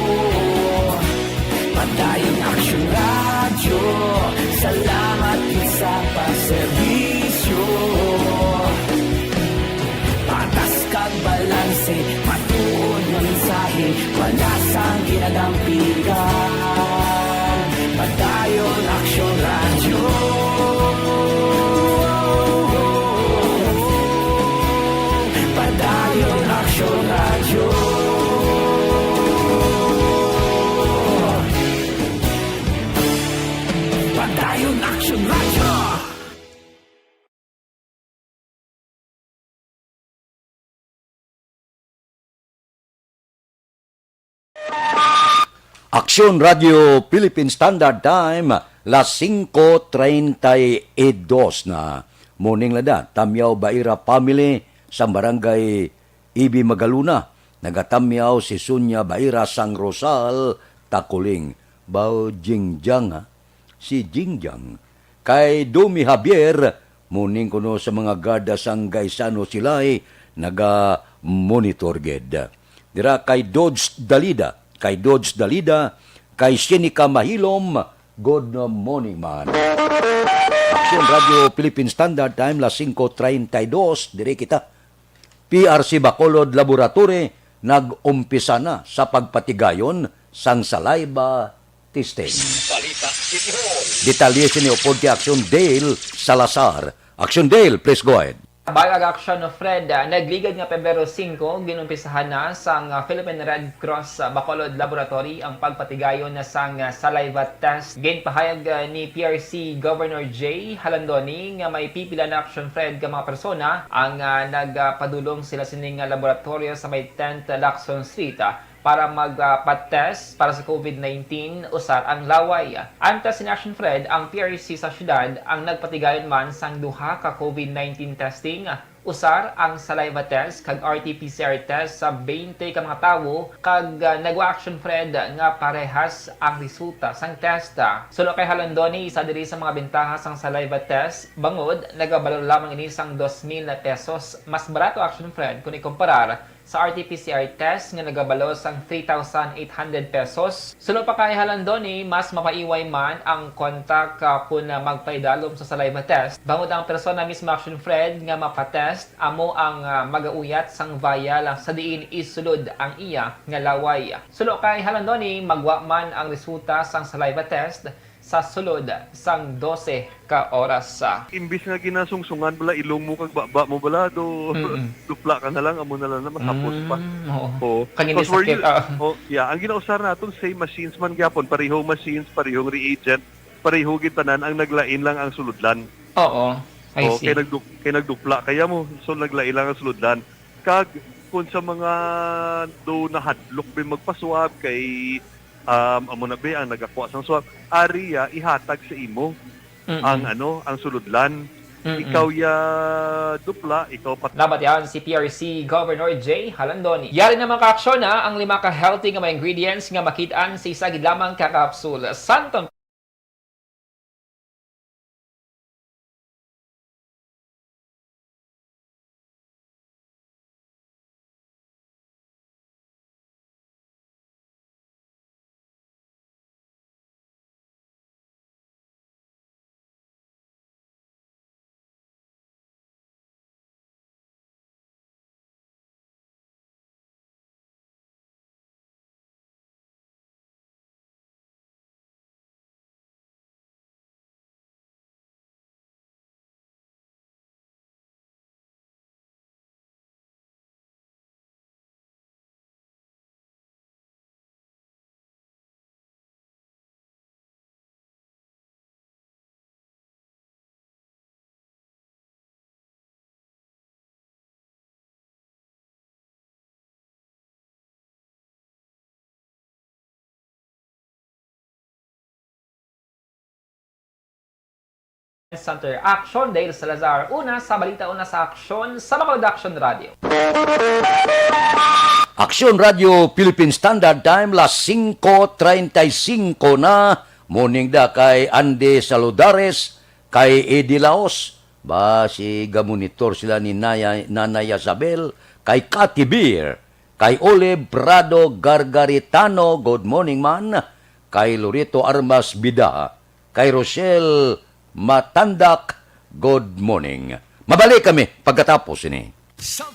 Padayon Action Radyo, salamat gid sa pagserbisyo. Patas kag balanse, matuod nga mensahe, wala sang ginadampigan. Padayon Action Radyo. Padayon Action Radyo. Padayon Action Radyo. Aksyon Radio Philippine Standard Time, las singko treinta y dos na. Morning, Lada. Tamyaw Baira family sa Barangay Ibi Magaluna. Nagatamyaw si Sonia Baira sang Rosal, Takuling. Bao Jingjang, ha? Si Jingjang. Kay Domi Javier, muning kuno sa mga guarda sang Gaisano Silay, naga-monitor gid. Dira kay Dodge Dalida, kay Dodge Dalida, kay Sinica Mahilom, good morning, man. Aksyon Radio Philippine Standard Time, las singko treinta y dos, diri kita. P R C Bacolod Laboratory nag-umpisa na sa pagpatigayon sang saliva testing. Balita City Hall. Detalye sini upod kay Aksyon Dale Salazar. Aksyon Dale, please go ahead. Balag Aksyon Fred, ah, nagligad nga Pebrero singko, ginumpisahan na sang, ah, Philippine Red Cross, ah, Bacolod Laboratory ang pagpatigayon na sang, ah, saliva test. Ginpahayag, ah, ni P R C Governor Jay Halandoni nga may pipila na Aksyon Fred nga mga persona ang, ah, nagpadulong sila sini nga laboratoryo sa may tenth Lacson Street, ah, para mag, ah, pa-test para sa COVID nineteen usar ang laway. Antes ni Aksyon Fred, ang P R C sa syudad ang nagpatigayon man sang duha ka COVID nineteen testing, usar ang saliva test kag R T P C R test sa twenty ka mga tawo, kag, ah, nagwa Aksyon Fred nga parehas ang resulta sang test. Suno kay Halandoni, isa diri sa mga bentaha sang saliva test, bangod nagabalor lamang ini sang dos mil pesos. Mas barato, Aksyon Fred, kung ikumparar sa R T P C R test nga nagabalor sang three thousand eight hundred pesos. Suno pa kay Halandoni, mas mapaiway man ang kontak, ah, kun, ah, magpaidalom sa saliva test, bangod ang persona mismo, Aksyon Fred, nga mapa-test amo ang, ah, magauyat sang vial sa diin isulod ang iya nga laway. Suno kay Halandoni, magwa man ang resulta sang saliva test sa sulod sang dose ka oras. Imbis nga ginasungsungan bala ilong mo kag baba mo bala, do, Mm-mm. dupla ka na lang, amo na lang na mahapos pa. Mm, oo. Oo. Kag hindi Because we're sakit, u-, ah. Oh, yeah, ang ginausar naton same machines man gyapon, parehong machines, parehong reagent, pareho gid tanan, ang naglain lang ang sulodlan. Oo. I Oh, see. kay nagdu-, kay nagdupla kaya mo, so naglain lang ang sulodlan. Kag kung sa mga do nahadlok ba magpaswab kay Um, amo na, be, ang nagakuha sang swab, ari ya ihatag sa imo Mm-mm. ang, ano, ang sulodlan. Mm-mm. Ikaw ya dupla, ikaw pat- Nabatian si P R C Governor Jay Jalandoni. Yari na, mga kaaksyon, ha, ang lima ka healthy nga mga ingredients nga makit-an sa isa gid lamang ka kapsul. Santon Center. Aksyon, Dale Salazar. Una sa balita, una sa aksyon sa Bacolod Aksyon Radio. Aksyon Radio Philippine Standard Time, las singko treinta y cinco na. Morning da kay Andy Saludares, kay Eddie Laos. Ba, si gamonitor sila ni Naya, Nanay Isabel, kay Cathy Beer, kay Olive Prado Gargaritano, good morning man, kay Loreto Armas Bida, kay Rochelle Matandak, good morning. Mabalik kami pagkatapos ini. Sa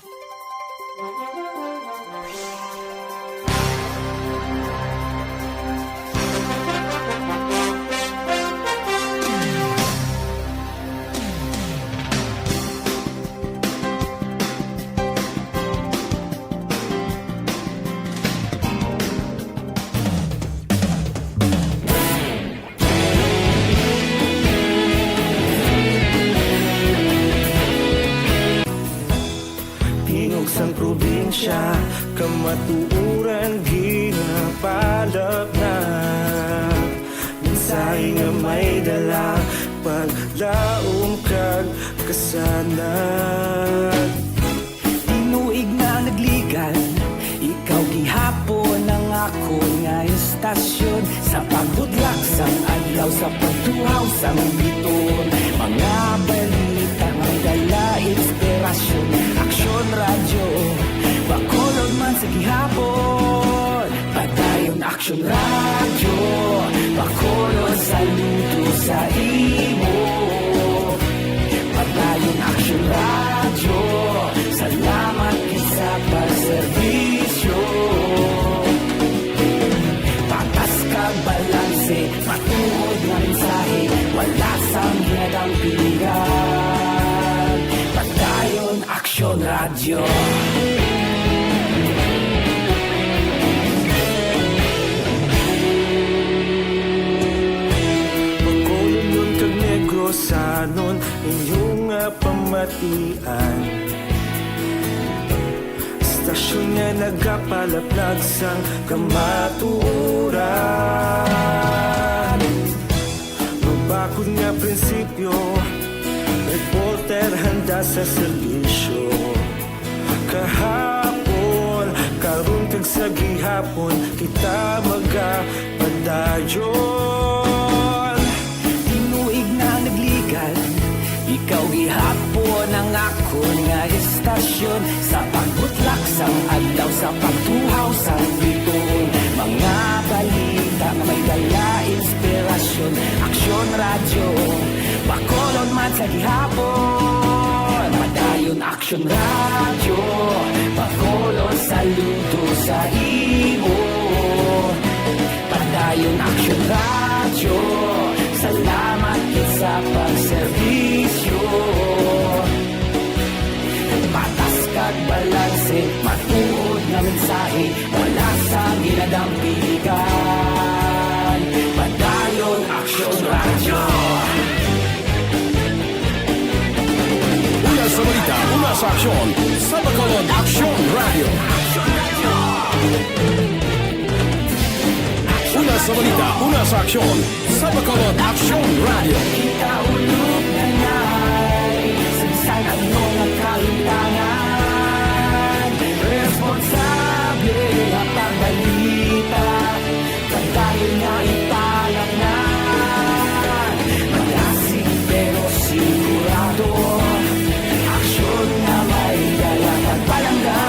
Tingog sang probinsya, kamatuoran ginapalapnag. Mensahe nga may dala, paglaom kag kasanag. Tinuig nga nagligad, ikaw gihapon ang akon nga istasyon. Sa pagbudlak sang adlaw, sa pagtuhaw sang biton, mga balita may dala inspirasyon. Aksyon Radyo, Bacolod man sa gihapon. Padayon Aksyon Radyo, Bacolod, saludo sa imo. Padayon Aksyon Radyo, salamat gid sa pagserbisyo. Patas kag balanse, matuod nga mensahe, wala sang ginadampingan. Padayon Aksyon Radyo. Bacolod kag Negrosanon, inyo nga pamatian. Istasyon nga nagapalaplag sang kamatuoran. Mabakod nga prinsipyo, reporter handa sa serbisyo. Kahapon, karon kag sa gihapon, kita magapadayon. Tinuig na nagligad, ikaw gihapon ang akon nga istasyon. Sa pagbutlak sang adlaw, sa pagtuhaw sang bituon, mga balita nga may dala inspirasyon. Aksyon Radyo, Bacolod man sa gihapon. Padayon Aksyon Radyo, Bacolod, saludo sa imo. Padayon Aksyon Radyo, salamat gid sa pagserbisyo. Patas kag balanse, matuod nga mensahe, wala sang ginadampigan. Padayon Aksyon Radyo. Una sa balita, una sa aksyon, sa Bacolod Aksyon Radyo. Aksyon Radyo. Sa balita, una sa aksyon, sa Bacolod Aksyon Radio. Kita ulog na nai, sagsag ang mga kalutangan. Responsable nga pagbalita, pagdayon nga ipalatnan. Malasig pero sigurado, aksyon nga may dala kag palangga.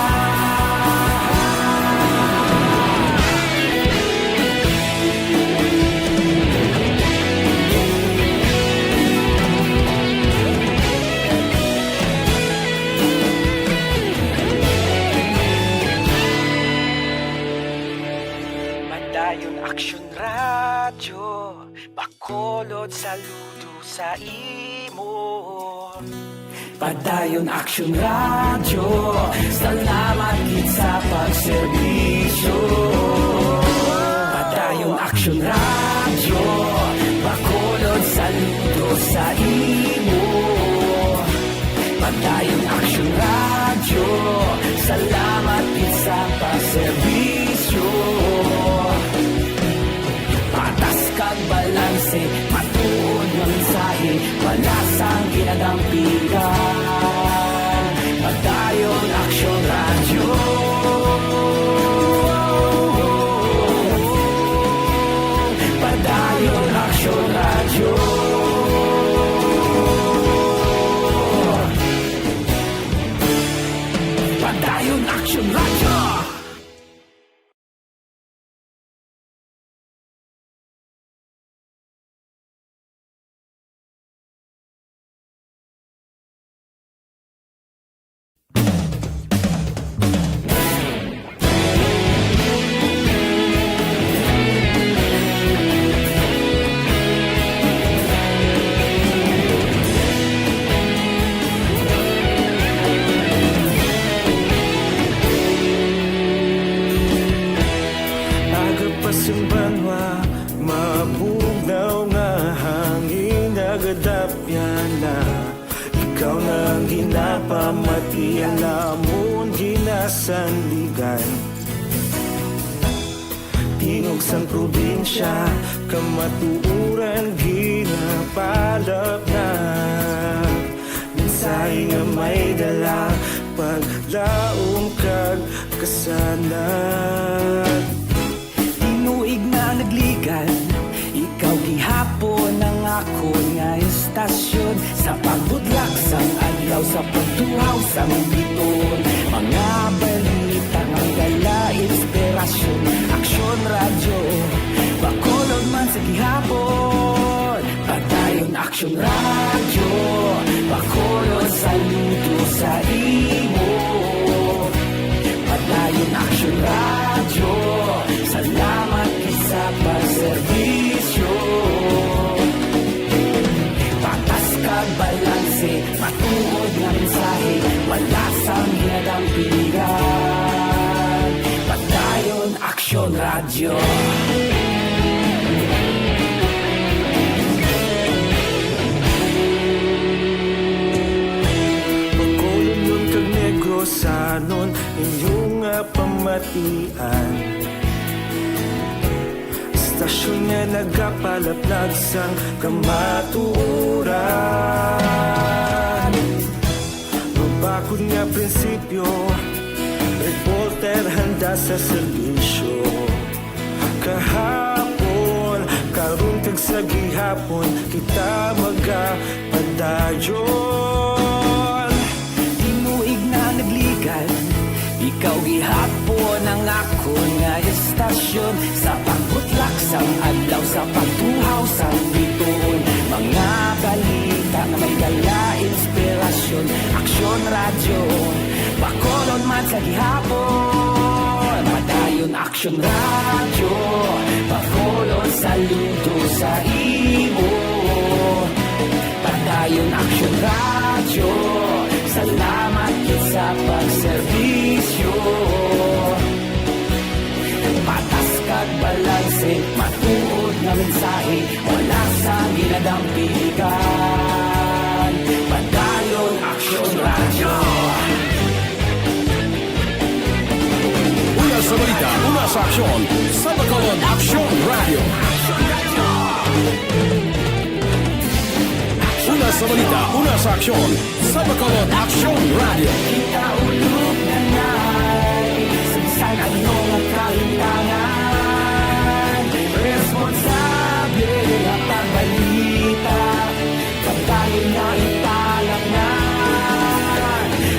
Padayon Aksyon Radyo, Bacolod, saludo sa imo. Padayon Aksyon Radyo, salamat gid sa pagserbisyo. Padayon Aksyon Radyo, Bacolod, saludo sa imo. Padayon Aksyon Radyo, salamat gid sa pagserbisyo. Patas kag balanse, matuod nga mensahe, wala sang ginadampigan. Padayon Aksyon Radyo. Padayon Aksyon Radyo. Padayon Aksyon Radyo. Aga pa sing banwa, mabugnaw nga hangin nagadapyan na. Ikaw na ang ginapamati, ang amon ginasandigan. Tingog sang probinsya, kamatuoran ginapalapnag. Mensahe nga may dala, paglaom kag kasanag. Tinuig na nagligan, ikaw gihapon ang akon nga estasyon. Sa pagbutlak sang adlaw, sa pagtuhaw sang biton, mga balita nga dala inspirasyon. Aksyon Radyo, Bacolod man sa gihapon. Padayon Aksyon Radyo, Bacolod, saludo sa imo. Padayon Aksyon Radyo, salamat gid sa pagserbisyo. Patas kag balanse, matuod nga mensahe, wala sang ginadampigan. Padayon Aksyon Radyo. Bacolodnon kag Negrosanon, inyo nga pamatian. Estasyon nga nagapalaplag sang kamatuoran. Mabakod nga prinsipyo, reporter handa sa serbisyo. Kahapon, karon kag sa gihapon, kita magapadayon. Tinuig na nagligan, ikaw gihapon ang akon nga estasyon. Sa pagbutlak sang adlaw, sa pagtuhaw sang bituon, mga balita nga may dala inspirasyon. Aksyon Radyo, Bacolod man sa gihapon. Padayon Aksyon Radyo, Bacolod, saludo sa imo. Padayon Aksyon Radyo, salamat gid sa pagserbisyo. Patas kag balanse, matuod nga mensahe, wala sang ginadampigan. Padayon Aksyon Radyo. Una sa balita, una sa Aksyon sa Bacolod Aksyon Radio. Una sa balita, una sa aksyon sa Bacolod Aksyon Radio. Kita ulog na ngay, sagsag ano nga kahitangan, responsable at pagbalita. Pagdayon nga ipalaknan,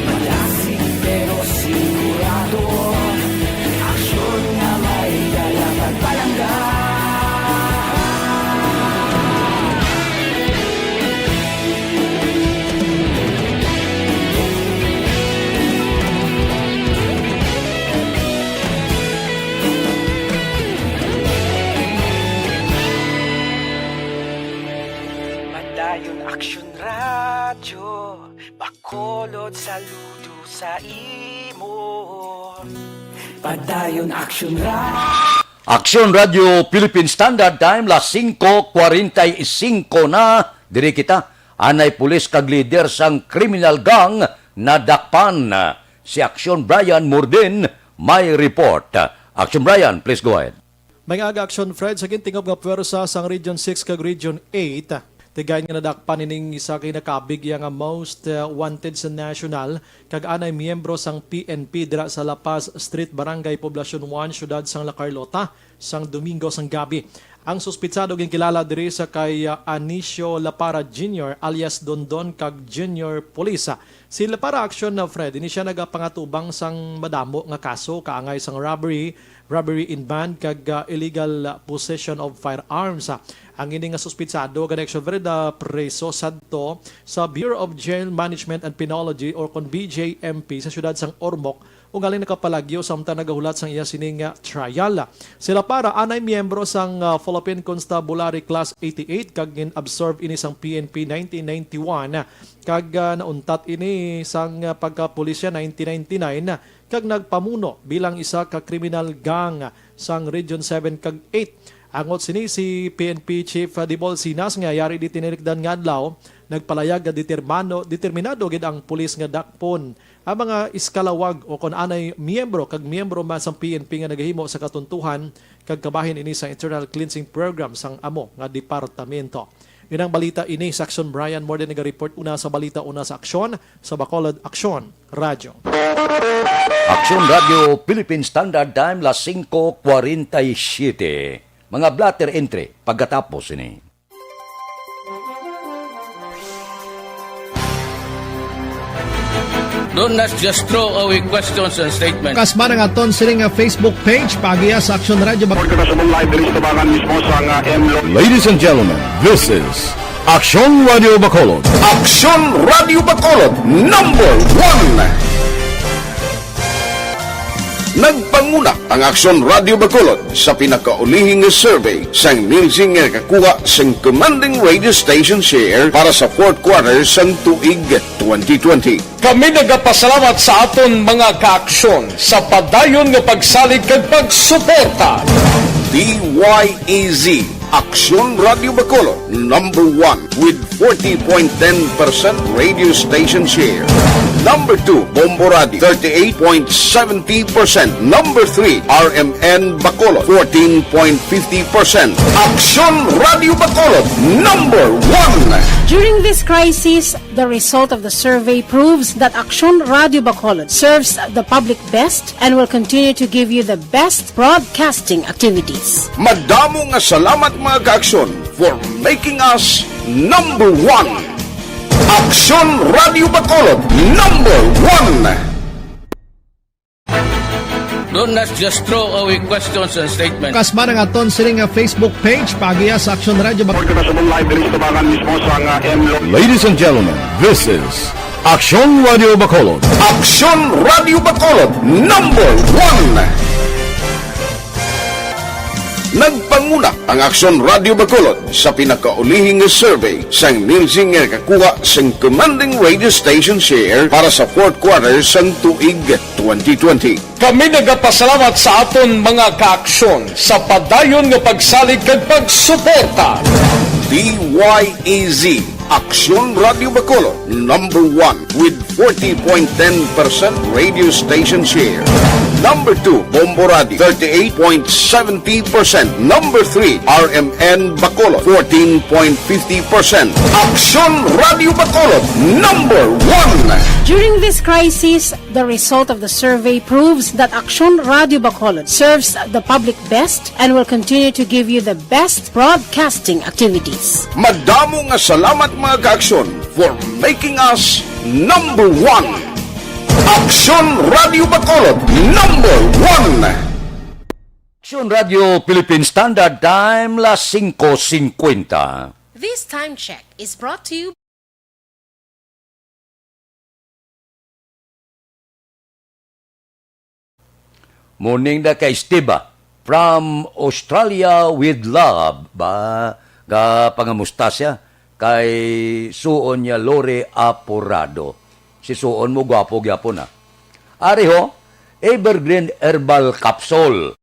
malasig pero sigurado. Aksyon nga may dala kag palangga. Padayon Aksyon Radyo, Bacolod, saludo sa imo. Padayon Aksyon Radyo. Aksyon Radyo Philippine Standard Time, las singko kwarenta y singko na. Diri kita, anay pulis kag lider sang kriminal gang nadakpan. Si Aksyon Brian Murdin may report. Aksyon Brian, please go ahead. May aga, Aksyon Fred, sa gintingob nga puwersa sang Region six kag Region eight, tigayon nga nadakpan ining isa ka kinakabig iya nga most, uh, wanted sa national kag anay miyembro sang P N P dira sa La Paz Street, Barangay Poblacion one, Siyudad sang La Carlota, sang Domingo sang gabi. Ang suspitsado ginkilala diri sa kay, uh, Anicio Lapara Junior alias Dondon kag Junior Police. Si Lapara Aksyon, uh, Fred, ini sia nagapangatubang sang madamo nga kaso kaangay sang robbery, robbery in band, kag, ah, illegal, ah, possession of firearms. Ah, ang ini nga suspitsado gani, Aksyon Fred, ah, preso sadto sa Bureau of Jail Management and Penology, or kon B J M P, sa siyudad sang Ormoc, ugaling nakapalagyo samtang nagahulat sang iya sining, ah, trial. Si Lapara anay miyembro sang, ah, Philippine Constabulary Class eighty-eight kag gin-absorb ini sang P N P nineteen ninety-one, kag, ah, nauntat ini sang, ah, pagkapulisya nineteen ninety-nine, kag nagpamuno bilang isa ka kriminal gang sang Region seven kag eight. Angot sini, si P N P Chief Dibol Sinas, nga yari di tinilikdan nga adlaw, nagpalayag nga determano-, determinado gid ang pulis nga dakpon ang mga iskalawag o kon anay miyembro kag miyembro man sang P N P nga nagahimo sa katuntuhan kag kabahin ini sa internal cleansing program sang amo nga departamento. Inang balita ini sa Aksyon. Brian Morden naga-report una sa balita, una sa aksyon, sa Bacolod Aksyon Radyo. Aksyon Radyo Philippine Standard Time, las singko kwarenta y siyete. Mga blotter entry pagkatapos ini. Don't, let's just throw away questions and statements. Kasman ang aton sining nga Facebook page, paagiya sa Aksyon Radyo Bac- Pagkakasabong live diri sa tabangan mismo sa nga M Lo- Ladies and gentlemen, this is Aksyon Radyo Bacolod. Aksyon Radyo Bacolod, number one. Nagpanguna ang Aksyon Radyo Bacolod sa pinakaulihing nga survey sang Nielsen nga nakakuha sang commanding radio station share para sa fourth quarter sang tuig twenty twenty. Kami nagapasalamat sa aton mga kaaksyon sa padayon nga pagsalig kag pagsuporta. D Y E Z, Aksyon Radyo Bacolod, number one with forty point ten percent radio station share. Number two, Bombo Radio, thirty-eight point seventy percent. Number three, R M N Bacolod, fourteen point fifty percent. Aksyon Radyo Bacolod, number one. During this crisis, the result of the survey proves that Aksyon Radyo Bacolod serves the public best and will continue to give you the best broadcasting activities. Madamo nga salamat, mga kaaksyon, for making us number one. Aksyon Radyo Bacolod, number one. Don't, let's just throw away questions and statements. Kasman ang aton sining nga Facebook page, paagiya sa Aksyon Radyo Bac- Pagkakasabong live diri sa tabangan mismo sa nga M Lo- Ladies and gentlemen, this is Aksyon Radyo Bacolod. Aksyon Radyo Bacolod, number one. Nagpanguna ang Aksyon Radyo Bacolod sa pinakaulihing nga survey sang Nielsen nga nakakuha sang commanding radio station share para sa fourth quarter sang tuig twenty twenty. Kami nagapasalamat sa aton mga kaaksyon sa padayon nga pagsalig kag pagsuporta. D Y E Z, Aksyon Radyo Bacolod, number one with forty point ten percent radio station share. Number two, Bombo Radio, thirty-eight point seventy percent. Number three, R M N Bacolod, fourteen point fifty percent. Aksyon Radio Bacolod, number one. During this crisis, the result of the survey proves that Aksyon Radio Bacolod serves the public best and will continue to give you the best broadcasting activities. Madamo nga salamat, mga ka-Aksyon, for making us number one. Aksyon Radio Bacolod, number one. Aksyon Radio Philippine Standard Time, las singko singkwenta. This time check is brought to you. Morning na kay Steve, ah, from Australia with love. Ba, ga pangamusta siya kay suon niya, Lore Aporado. Si suon mo gwapo gyapon, ah. Ari ho, Evergreen Herbal Capsule.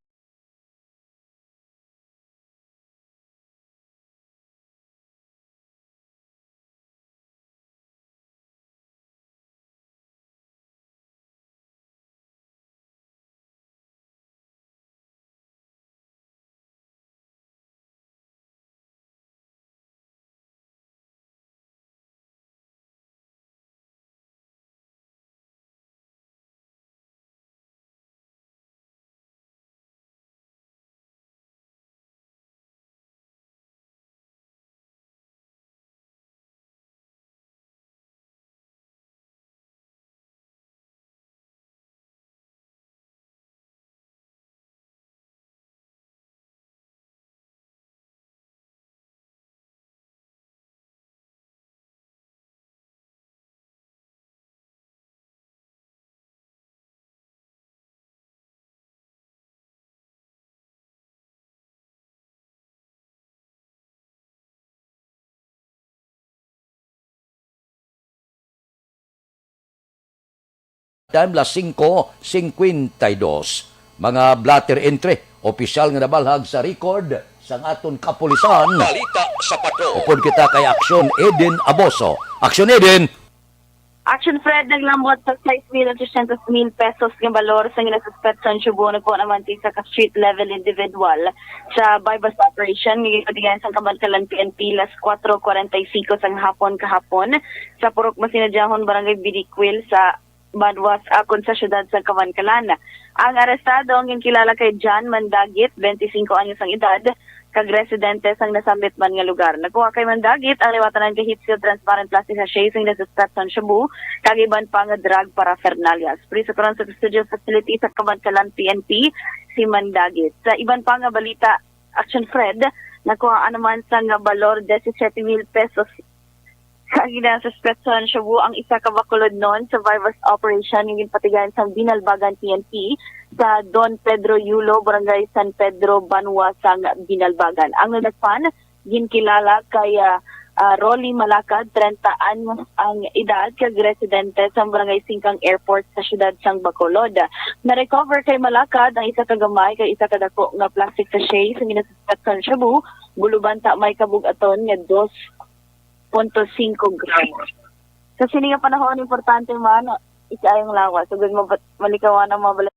Time, las singko singkwenta y dos. Mga blotter entry, opisyal nga nabalhag sa record sang aton kapulisan. Balita sa Patrol. Upod kita kay Aksyon Eden Aboso. Aksyon Eden! Action Fred, naglambot sa sais mil at tresyentos mil pesos nga balor sa ginasuspetsahan sa Cebu, nagkuha naman ti isa ka street level individual sa buy-bust operation nga ginpatigayon sang Kabankalan P N P las kuwatro kuwarenta y singko sang hapon kahapon sa Purok Masinadyahon, Barangay Bidiquil sa Banwas, akon sa siyudad sa Kabankalan. Ang arestado ang ginkilala kay John Mandagit, twenty-cinco anyos ang edad, kag residente sang nasambit man nga lugar. Nakuha kay Mandagit ang liwat tanan ka heat-sealed transparent plastic sachet sing nasuspetsahan shabu kag iban pa nga drug paraphernalia. Preso karon sa custodial facility sa Kabankalan P N P si Mandagit. Sa iban pa nga balita, Action Fred, nakuhaan naman sang balor disisiete mil pesos. Ang ginasuspetsahan shabu ang isa ka bakulodnon sa buy-bust operation nga ginpatigayon sang Binalbagan P N P sa Don Pedro Yulo, Barangay San Pedro, Banwa sang Binalbagan. Ang nadakpan ginkilala kay, ah, ah, Rolly Malakad, trenta anyos ang edad, kag residente sa Barangay Singkang Airport sa siyudad sang Bacolod. Na-recover kay Malakad ang isa ka gamay kag isa ka dako nga plastic sachet sa ginasuspetsahan shabu, guloban ta may kabug-aton nga dos punto singko gramo. Sa sini nga panahon, importante man isiayong lawas, sugod mabat-, malikawan ang mga bala-.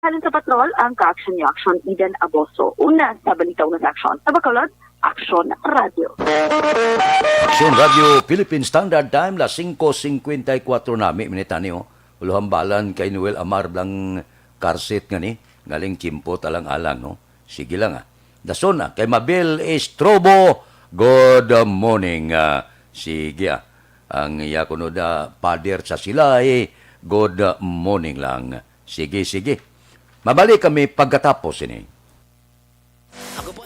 Halin sa patrol, ang ka-action niyo, Action Eden Aboso. Una sa balita, una sa aksyon. Sa Bacolod, Action Radio. Action Radio, Philippine Standard Time, las singko singkwenta y kuwatro na, mi-, minita ni, oh. Ulo hambalan kay Noel Amar Blang Karsit nga ni, ngaling kimpo talang alang, no? Sige lang, ah. Dason, ah, kay Mabel Estrobo, good morning, ah. Sige, ah. Ang iya kuno da, Pader sa Silay, good morning lang. Sige, sige. Mabalik kami pagkatapos ini. Ako po.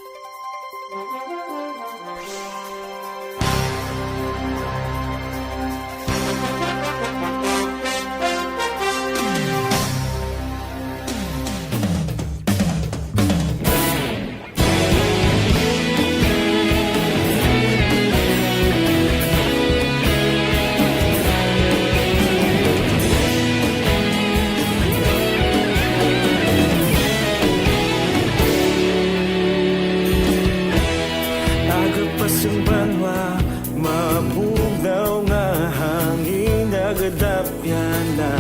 Aga pa sang banwa, mabugnaw nga hangin nagadapyan na.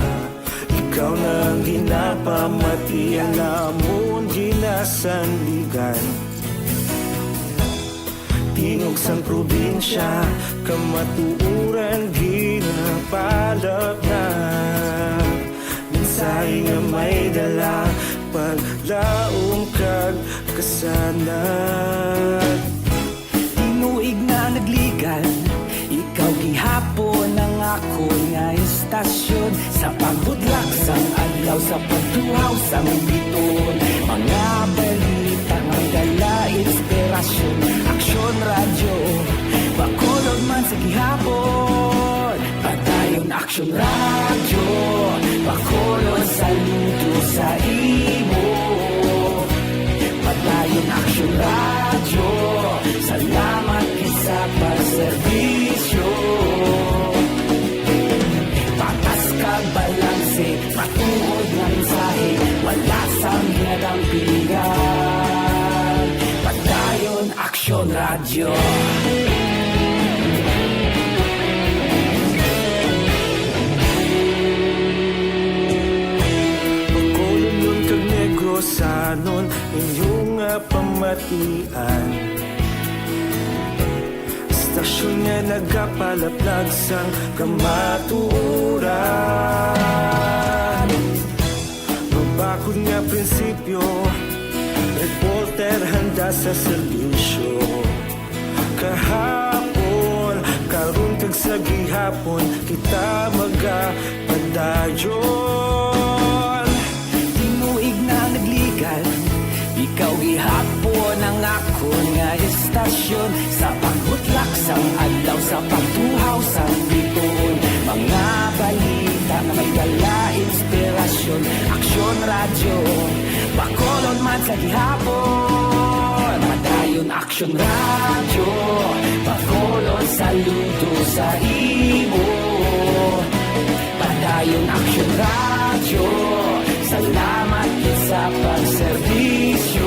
Ikaw na ang ginapamati, ang amon ginasandigan. Tingog sang probinsya, kamatuoran ginapalapngan. Mensahe nga may dala, paglaom kag kasanag. Tinuig na nagligan, ikaw gihapon ang akon nga istasyon. Sa pagbudlak sang adlaw, sa pagtuhaw sang biton, mga balita nga may dala inspirasyon. Aksyon Radyo, Bacolod man sa gihapon. Padayon Aksyon Radyo, Bacolod, saludo sa imo. Padayon Aksyon Radyo, salamat gid sa pagserbisyo. Patas kag balanse, matuod nga mensahe, wala sang ginadampigan. Padayon Aksyon Radyo. Bacolodnon kag Negrosanon, inyo nga pamatian. Istasyon nga nagapalaplag sang kamatuoran. Mabakod nga prinsipyo, reporter handa sa serbisyo. Kahapon, karon kag sa gihapon, kita magapadayon. Tinuig na nagligan, ikaw gihapon ang akon nga istasyon. Sa pagbutlak sang adlaw, sa pagtuhaw sang bituon, mga balita nga may dala inspirasyon. Aksyon Radyo, Bacolod man sa gihapon. Padayon Aksyon Radyo, Bacolod, saludo sa imo. Padayon Aksyon Radyo, salamat gid sa pagserbisyo.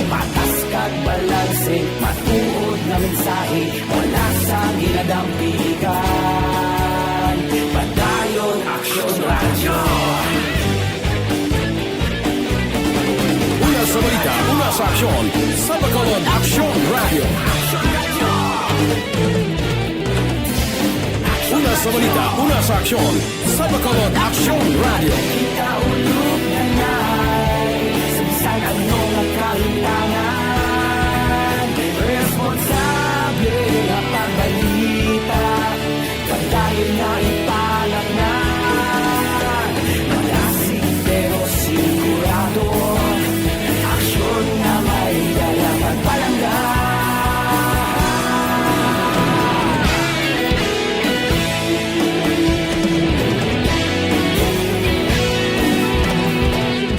Patas kag balanse, matuod nga mensahe, wala sang ginadampigan. Padayon Aksyon Radyo. Una sa balita, una sa aksyon, sa Bacolod Aksyon Radyo. Una sa balita, una sa aksyon, sa Bacolod Aksyon Radyo. Kita ulog na nai, sa bisan ano nga kahitangan, responsable nga pagbalita. Padayon nga ipalapngan, malasig pero sigurado, aksyon nga may dala pagpalangga.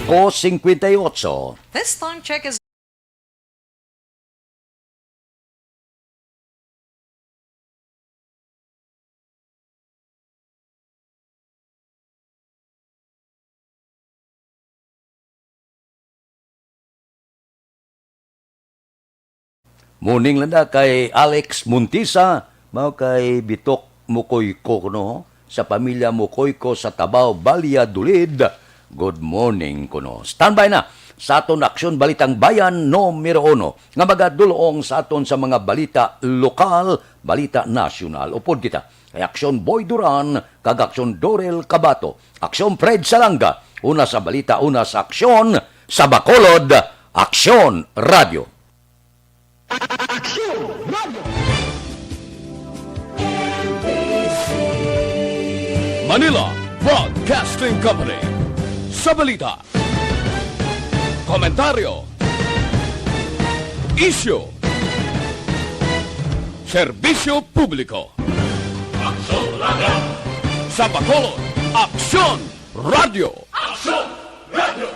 Ko cincuenta y ocho. This time check is Morning lang da kay Alex Montisa, mao kay Bitok Mukoyko kuno, sa pamilya Mukoyko sa Tabaw, Valladolid. Good morning kuno. Standby na sa aton Aksyon Balitang Bayan numero uno, nga magadul-ong sa aton sa mga balita lokal, balita nasyonal. Upod kita kay Aksyon Boy Duran kag Aksyon Dorel Cabato, Aksyon Fred Salanga, una sa balita, una sa aksyon, sa Bacolod, Aksyon Radio. Aksyon Radio. Manila, Broadcasting Company. Sa balita, komentaryo, isyu, serbisyo publiko. Aksyon Radio. Sa Bacolod, Aksyon Radio. Aksyon Radio.